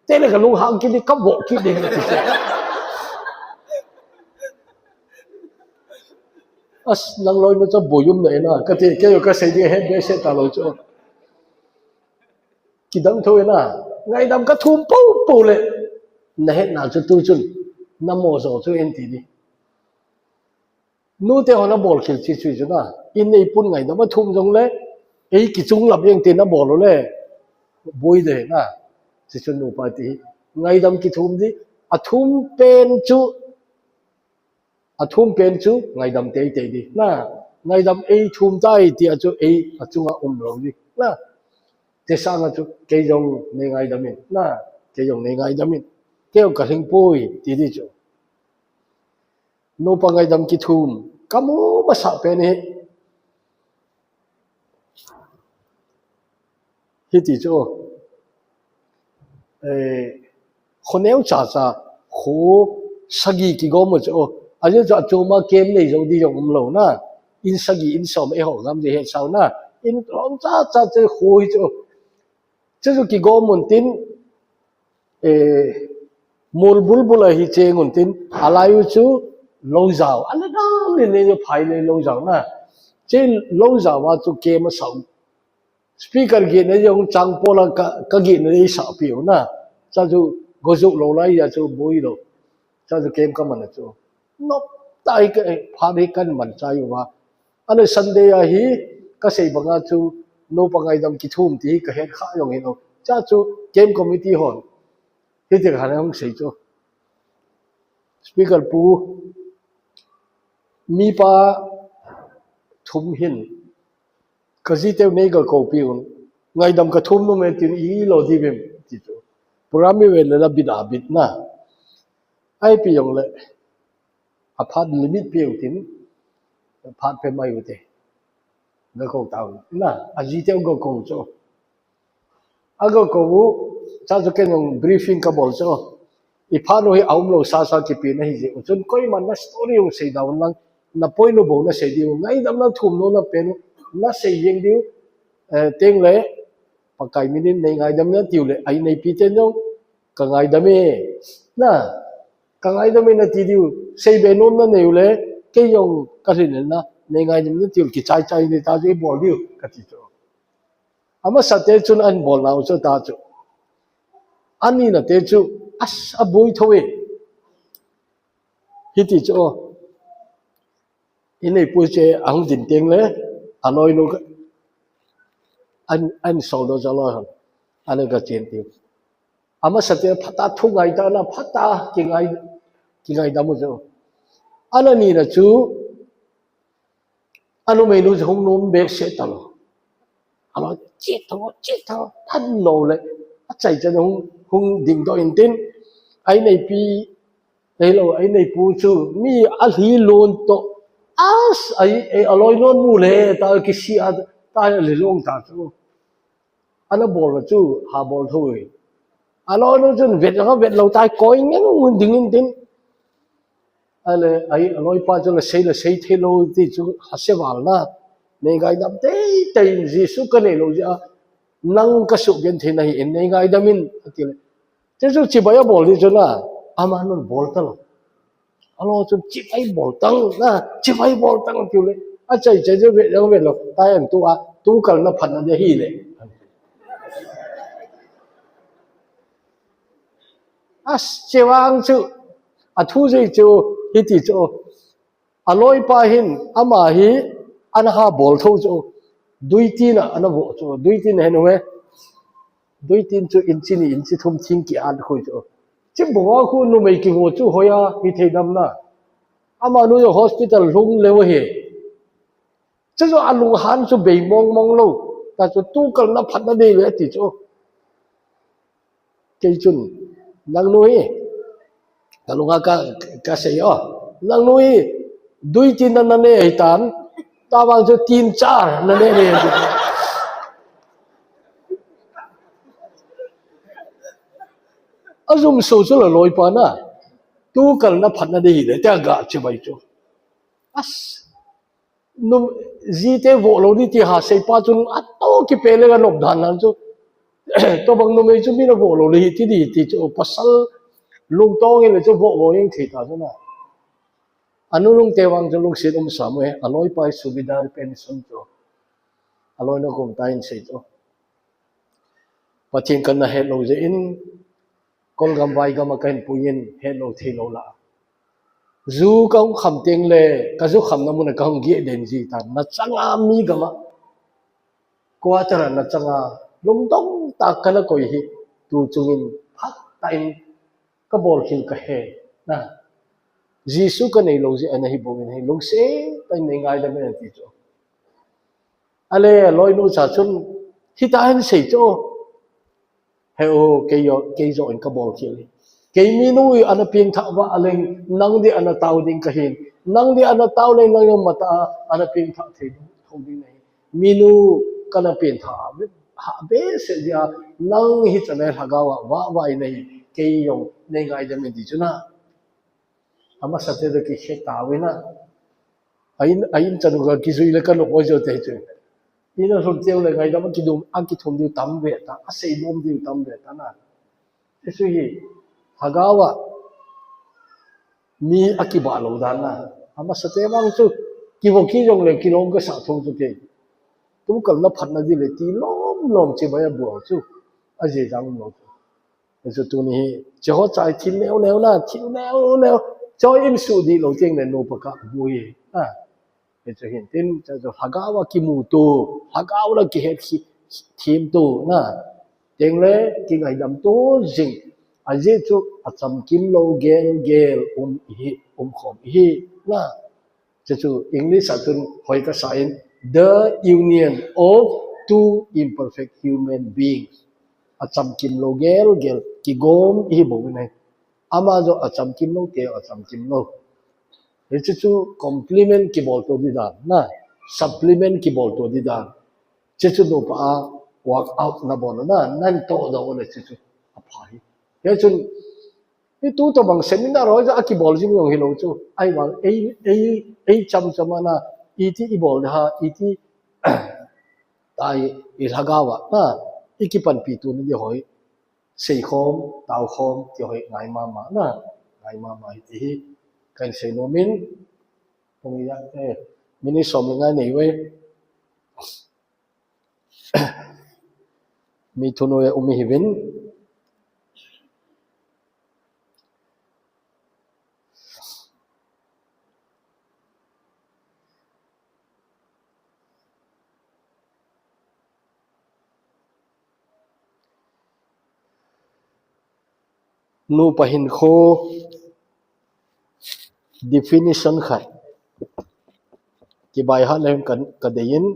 Tele kalung hang kit ding, kavo kit ding, kati chu. As, nang loinu chu boi um na ina, kati, kei jong kasei ding het behseh talou chu. Kidang thou ina, ngaidam kathum popo le. Nahetna chu tu chun, namo jo chu anti ding. Nute hon abol khel chu chu chu na. In nei pun ngaidam athum jongle, ei kichung lam jeng te nabol u le. Boi ding na. Chu chu nupa ti hi. Ngaidam kithum ding. Athum pen chu. Athum pen chu ngaidam teitei ding. Na. Ngaidam ei thum tai ti a chu ei achunga um lou ding. Na. Chesanga chu kei jong nei ngaidam in. Na. Kei jong nei ngaidam in. Kei jong kalhing poi ti ding chu. Nupa ngaidam kithum, kamu masah pen hi. Hiti chu. Eh, khoneo chacha, kho sagi kigom u chu. Ajeh chu achoma kem nei jou ding jong um lou na. In sagi, in som eiho gam ding he sao na. In lom chacha chu kho hi chu. Chuchu kigom un tin, eh, mol bulbul a hi cheng un tin, alai u chu lou jao. Ala dang le le phai le lou jao na. Che lou jao a chu kem asah u. Speaker gihna jong chang pola ka, ka gihna eisah piu na. Chuchu goju lou lai a chu boi lou. Chuchu kem kaman a chu. Nop tai ka, eh, phat hi kaman chai uva. Ahile Sunday a hi kasei banga chu nupa ngaidam kithum ti hi kahet kha jong hilou. Chuchu camp committee hon. Hiti khat hung sei chu. Speaker pu, mipa thum hin. Kajiteu nei ga koupi un. Ngaidam kathum nom e tin ilo ding vem ti chu. Program mi ve le la bit a bit na. Ai pi yong le, a phat limit pi u tin, phat pe mai u te. Ga ko ta u. Na, a ji te u ga ko cho. A ga ko u, cha cho ken yong briefing ka bol cho. I phat u hi a um lo sa sa ki pi na hi ji. U chun koi man na story u sei da un lang, na poi lo bo na sei di u. Ngai dam na thum no na pen u, na sei yeng di u. Eh, teng le, Pakai minin nei ngaidam na tiu le, ai nei pi ten yong, ka ngaidam e. Na, ka ngaidam e na ti diu, sei be nom na nei u le, kei yong ka rin na, nei ngaidam na tiu, ki chai chai nei ta ju i bol diu, ka ti chu. Ama sa te chun an bol na u chu ta chu. Ani na te chu, as a bui tho e. Hiti chu, o. I nei pu che a hung din teng le, a loi nu ka, an, an sol do cha loi hon. An ka chen ti. Ama sa te phat a thu ngai ta na, phat a ki ngai, ki ngaidam u chu. Ana ni na chu, a numei nu chu hung nom be se ta lo. A lo, "Chi tho, chi tho," than lo le. A chai chan hung, hung ding do in tin. Ai nei pi, ei lo, ai nei pu chu, mi a hli lon to. As, ai, ei, a loi non mu le, ta ki si a, ta le long ta chu. Ana bol chu, ha bol tho e. A loi nu chun vet ha vet lo tai koi ngeng un ding in tin. Ale, ai, a loi pa chu la sei la sei thei lo ti chu ha se val na. Nei ngaidam tei tei Jesu ka nei lo ji a. Nang ka su gen thei na hi in nei ngaidam in a ti le. Chu chu chibai a bol di chu na. Ama nun bol ta lo. A lo chun chibai bol tang na, chibai bol tang tiu le. A chai chai chu ve lo ve lo. Tai an tu a, tu kal na phat na de hi le. As chevang chu, a thu jei chu, hiti chu. A loi pa hin, ama hi, an ha bol tho chu. Dui tin a, ana vo chu. Dui tin hen u he. Dui tin chu inchi ni, inchi thum thing ki an khoi chu. Chi bo a khu numei ki vo chu hoi a, hi thei dam na. Ama nu yo hospital lhung le u he. Chu chu a lung han chu bei mong mong lo. Ta chu tu kal na phat na dei le ti chu. Kei chun, nang nu hi, ka lunga ka, ka sei o. Nang nu hi, dui tin na na ne hi tan, ta vang chu tin char na ne ne. A zum so chu la loi pa na, tu kal na phat na dei le, te a ga chibai chu. As, num, ji te vo lo ni ti ha sei pa chun a to ki pe le ga nop dan nan chu. To bang numei chu mi na vo lo le hi ti di ti chu pasal lung tong in le chu vo vo yeng thei ta chu na. A nu lung te vang chu lungsit um sam e, a loi pa hi subidar pension chu. A loi na kum ta in sei chu. Pathian kan na het lo je in, Kolgam Vaigam a ka hin pui in het lo thei lo la. Zu ka hung kham teng le, ka zu kham na mun a ka hung geh den ji ta. Na changa mi gam a. Quarter a na changa, lungdong ta ka na koi hi, tu chungin phat ta in ka bol khin ka he. Na. Jesu ka nei lo ji ana hi bo in hi, lungse ta in nei ngai da men ti chu. Ale, loi nu cha chun, hita hen sei chu. He o, kei yo, kei jo in ka bol khel. Kei mi nu ana pieng tha va aleng, nang di ana tau ding ka hin. Nang di ana tau leng, nang yo mata ana pieng tha thei tho ding nei. Mi nu kana pieng tha, ha be se dia, nang hi cha le lhagao a, va va nei, kei yo, nei ngai da men di chu na. Ama sa te da ki khe ta ve na. A in, a in chan u ga ki zui le ka lok oi jo te chu. Ina lhun teu le ngaidam a kidum, a kithum diu tam ve ta, a sei nom diu tam ve ta na. Jesu hi, lhagao a, mi a kiba lo dan na. Ama sa te vang chu, kivo ki jong le kilom ka sa thong chu ke. Tu kal na phat na di le ti lom lom chibai a bual chu. A je jang lo. Chu tuni hi, Jehovah chai thil neo neo na, thil neo neo. Choi in su di lo tieng le nupa ka bu hi. Ha. Chu hin tin, chu lhagao a kimu tu, lhagao la kihet khi, thim tu na. Tieng le, kingaidam tu jing. A ji chu a chamkim lo gel gel um hi, um khom hi. Na. Chu chu English a chun hoi ka sa in, the union of two imperfect human beings. A chamkim lo gel gel, kigom i hi bo nai. Ama jong achamkim lou, kei jong achamkim lou. Hiche chu complement kibol to di dan, na, supplement kibol to di dan. Hiche chu nupa a work out nabol na, natoh doh le hiche chu apha hi. Hichun, hiche tobang seminar ho jong akibol jing jong hilou chu. Ahivang, ei, ei, ei cham cham a na, iti ibol le ha, iti tai ilhagao a, na, ikipanpi to na di ho hi. Seikhom, taokhom, ti ho hi ngai mama, na, ngai mama hi ti hi. Kahin seinom in, pung ya, eh, minute som le nga nei uve. Mi thum u e um ihiuvin. Nupa hinkho definition khat. Kibai hat le ka, kadei in,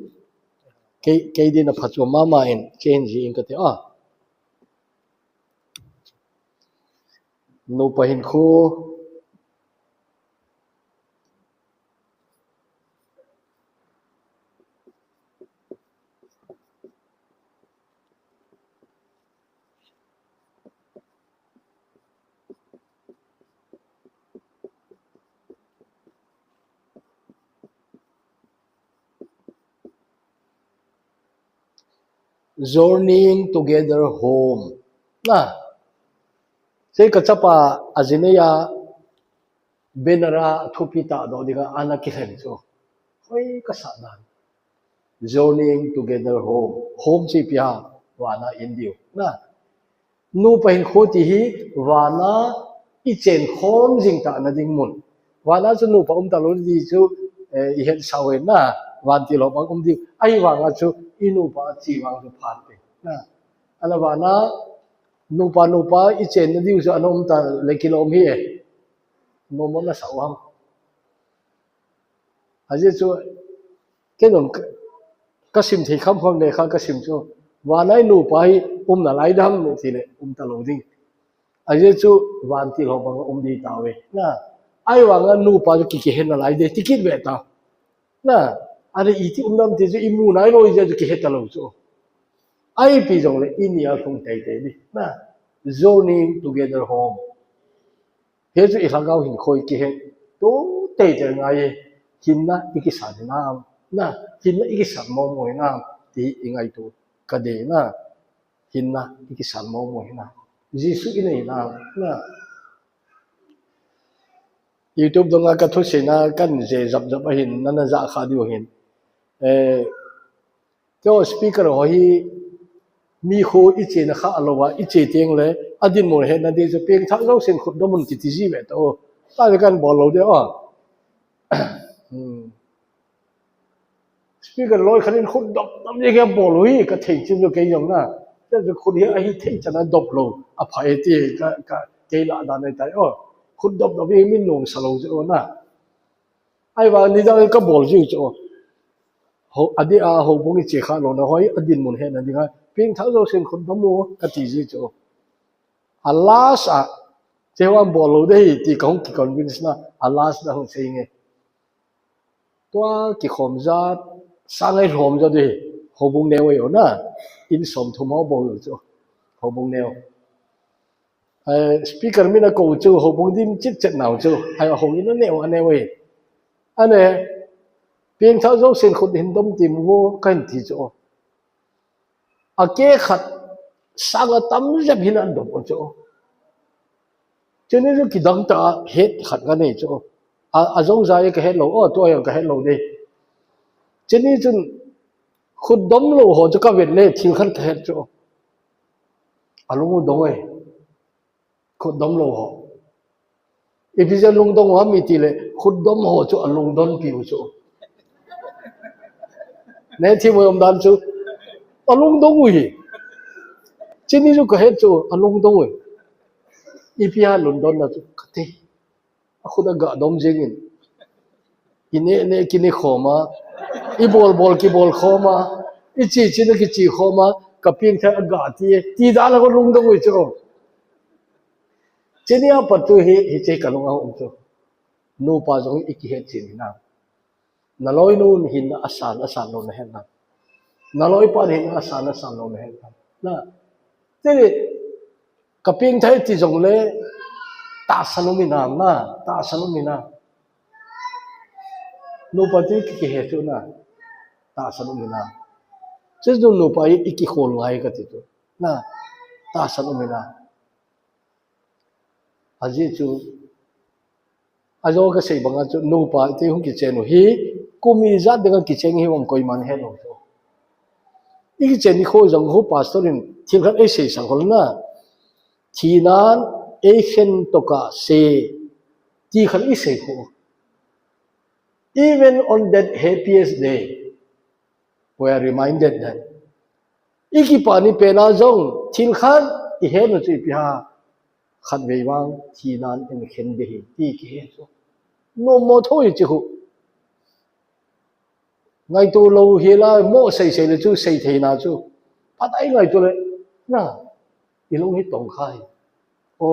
kei, kei din apha chu mama in, kei hin jih in kati a. Nupa hinkho Journeying together home. Na. Sei kachapa ajinei a banner a thupi tah doh dinga ana kilhen chu. Hoi kasah nan. Journeying together home. Home chu ipi ham, vana in diu. Na. Nupa hinkho ti hi vana ichen khom jing tah na ding mun. Vana chu nupa um talou di chu, eh, ihet sau hen na, vantil ho bang um diu. Ahivanga chu inupa che vang chu phat te. Na. Ahivanga nupa, nupa ichen na diu chu ana um ta le kilom hi e. Nom ana sa u ham. Ajeh chu, kei nom ka, kasim thei kham kham le kha kasim chu. Vana inupa hi um nalai dem ti le um talou ding. Ajeh chu vantil ho bang um di tauve. Na, ahivanga nupa chu ki, kihe nalai de, ti kit ve ta. Na, are iti um dem ti chu imu nailou jeh chu kihe talou chu. Ahi pi jongle ini a lhung teitei di. Na, journeying together home. Hichu ilhagao hinkho kihe to teitei ngai e, hinna ikisan hinam, na, hinna ikisan momo hinam, ti ingaito kadei na, hinna ikisan momo hinam. Jesu inei hinam, na. YouTube donga kathuseina kahin jep jep jep ahin, nana jah kha diu ahin. Eh, Keiho speaker ho hi mi khu ichena kha alou a, iche teng le, adinmun hetna ding chu pengthah jousen khutdom un kiti ji ve ta o. Tale kahin bol lou de o. Hmm. Speaker loi khat in khutdom dom jeng a bol u hi kathei chin lou kei jong na. Chule khut hi ahi thei chan a dop lou. Apha e ti ka, ka, kei lah dan ahitai o. Khutdom dom hi min nom sa lou chu o na. Ahivang nidang kabol jiu chu. Ho, adeh a houbung iche kha louna ho hi, adinmun hetna dinga pengthah jousen khutdom u kati ji chu. A last a, cheho a bol lou dei ti kahung kiconvince na, a last a hung sei nge. Tua kikhom jat, sangai lhom jat dei, houbung neo e o na, in somthum ho bol lou chu, houbung neo. Eh, speaker min akou chu, houbung dim chitchet nau chu, hai houin aneo, aneo e. Ane, pengthah jousen khut hin dom tim vo, kahin ti chu. Akeh khat, sang atam jep hin adom u chu. Chuni chu kidang tah a het khat kanei chu. A, ajou jai kahet lou, o, tua jong kahet lou dei. Chuni chun, khutdom lou ho chu kavet le, thil khat kahet chu. Alung u dong e. Khutdom lou ho. Ipi jeh a lungdong u ham iti le, khutdom ho chu alungdon piu chu. Ne thim u umdan chu, alungdong u hi. Chuni chu kahet chu, alungdong u hi. Ipi a lungdon na chu, kati. Akhut aga dom jengin. Ine, ne, kine khoma. Ibol, bol, kibol khoma. Ichi, chi, na kichi khoma. Kapengthah aga ti, ti dan a kalungdong u chu. Cheni a pat tu hi, hiche kalung a um chu. Nupa jong i kihet chin na. Na loinu hin asan, asan lou na het na. Na loipa hin asan, asan lou na het na. Na. Cheni, ka peng thei ti jong le, tahsan um in na, tahsan um in na. Nupa ti ki, kihet chu na. Tahsan um in na. Cheni nupa i, i kikhol ngai ka ti chu. Na, tahsan um in na. Ajeh chu, ajo ka sei banga chu, nupa iti hung kichen u hi, kum ijat dinga kichen hi um koiman he lou chu. I kichen ni kho jong hu pastor in thil khat ei sei sang hol na. Thinan ei khen toka se, ti khat i sei kho. Even on that happiest day, we are reminded that i kipa ni pena jong thil khat i het u chu ipi ham, khatvei vang thinan in khen ding ahi ti kihe chu. Nommo thou hi chu. Ngaito lou hi la mo sei sei le chu sei thei na chu. Phat a i ngaito le na i lung hi tong kha hi. O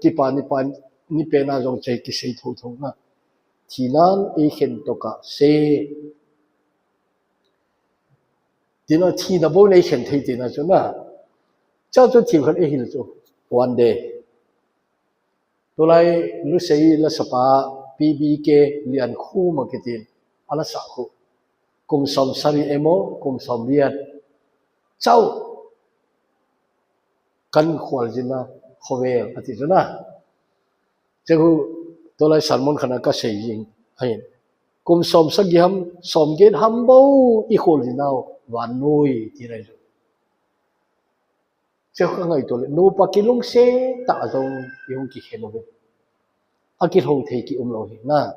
kipa ni pa ni pena jong chu kisei thou thou na. Thinan ei khen toka se. Tina thina bou nei khen thei tina chu na. Cha chu thil khat ei hil chu. One day. Tulai Lusei la sapa P B K Liankhuma kitin. Ala sa khu. Kum som sari emo, kum som lian. Chau. Kan khol jin na, khovel, ati chu na. Chu, tulai sermon khat a ka sei jing, ahin. Kum som sagi ham, som get ham bou, i khol jin nau, vannoi, ti lai chu. Chu ka ngaito le, nupa kilungset tah jong, i hung kikhen u ve. A kilhong thei ki um lou hi, na.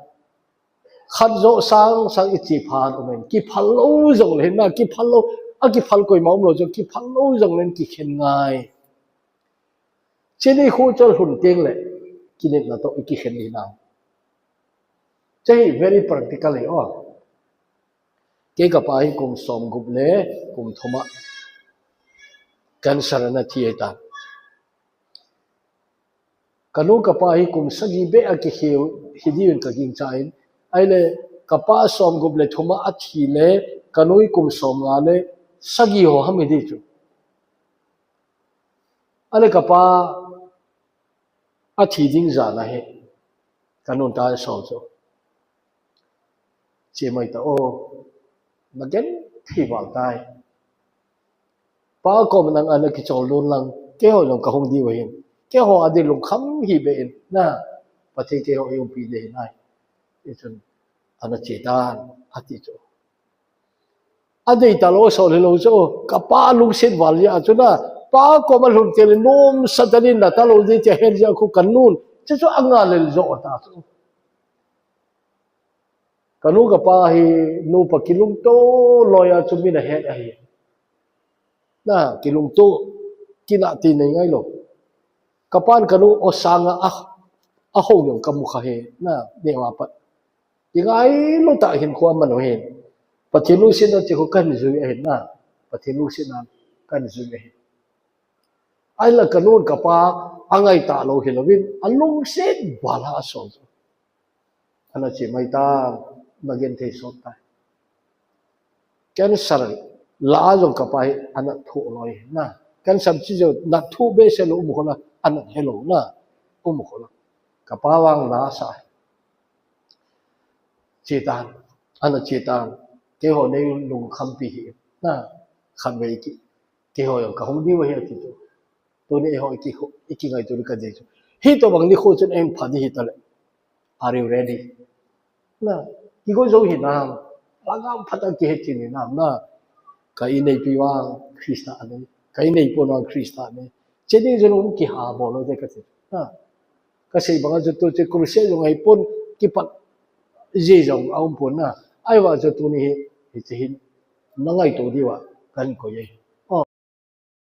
Khat jo sang sang i chi phan um in, kiphal lou jong le na, kiphal lou, a kiphal koima um lou jong, kiphal lou jong le kikhen ngai. Cheni khu chol hun teng le, kinepna toh i kikhen ni na. Chu hi very practical hi o. Kei kapa hi kum som gup le, kum thum a cancer ana thi ahi ta. Kanu kapa hi kum sagi beh a kikhel hi diuvin ka gingchan. Ahile kapa som gup le thum a athi le, kanu hi kum som nga le sagi ho ham hi di chu. Ahile kapa athi ding jan ahi. Kanun ta so chu. Che mai ta o. Na gen thi val tai. Pa kom nang ana kichol lun lang, keiho jong ka hung diu ahin. Keiho a di lungkham hi beh in, na, Pathen keiho i umpi ding ahi. Hichun, ana che tan, ati chu. Adei talou, asol hilou chu, kapa lungset val jeh a chu na, pa kom a lhun teng le nomsa tah in na talou ding ti ahet jeh a khu kanun, chu chu anga lel jo ta chu. Kanu kapa hi nupa kilungto loi a chu min ahet ahi. Na, kilungto, kinah ti nei ngai lou. Kapan kanu o sanga a, a ho jong kamu kha hi, na, neo a pat. Kingai lou tah hin khu aman u hin. Pathen lungsetna chu khu kan jui ahin na. Pathen lungsetna kan jui ahin. Ahila kanun kapa angai talou hilouvin, alungset val a asol. Ana che mai ta, na gen thei sot tai. Cancer la a jong kapa hi ana thoh loi na. Cancer chi jong na thoh behseh lou um khol a, ana helou na. Um khol a. Kapa vang la sa. Che tan, ana che tan. Keiho nei lungkhampi hi na. Khatvei ki. Keiho jong ka hung diu ahi ati chu. Tuni eiho i ki, i kingaito ding ka dei chu. Hitobang nikho chun eiphat ding hita le. Are you ready? Na, kigo jou hinam. Lhagao phat a kihet chin hinam na. Ka inneipi vang Christa anei. Ka inneipo vang Christa anei. Cheni jong um kiha bol lou ding ka ti. Na. Ka sei banga chu tu che crusade jong ahipon kipat ji jong aum pon na. Ahivang chu tuni hi, hiche hin. Na ngaito diu a, kan koi e.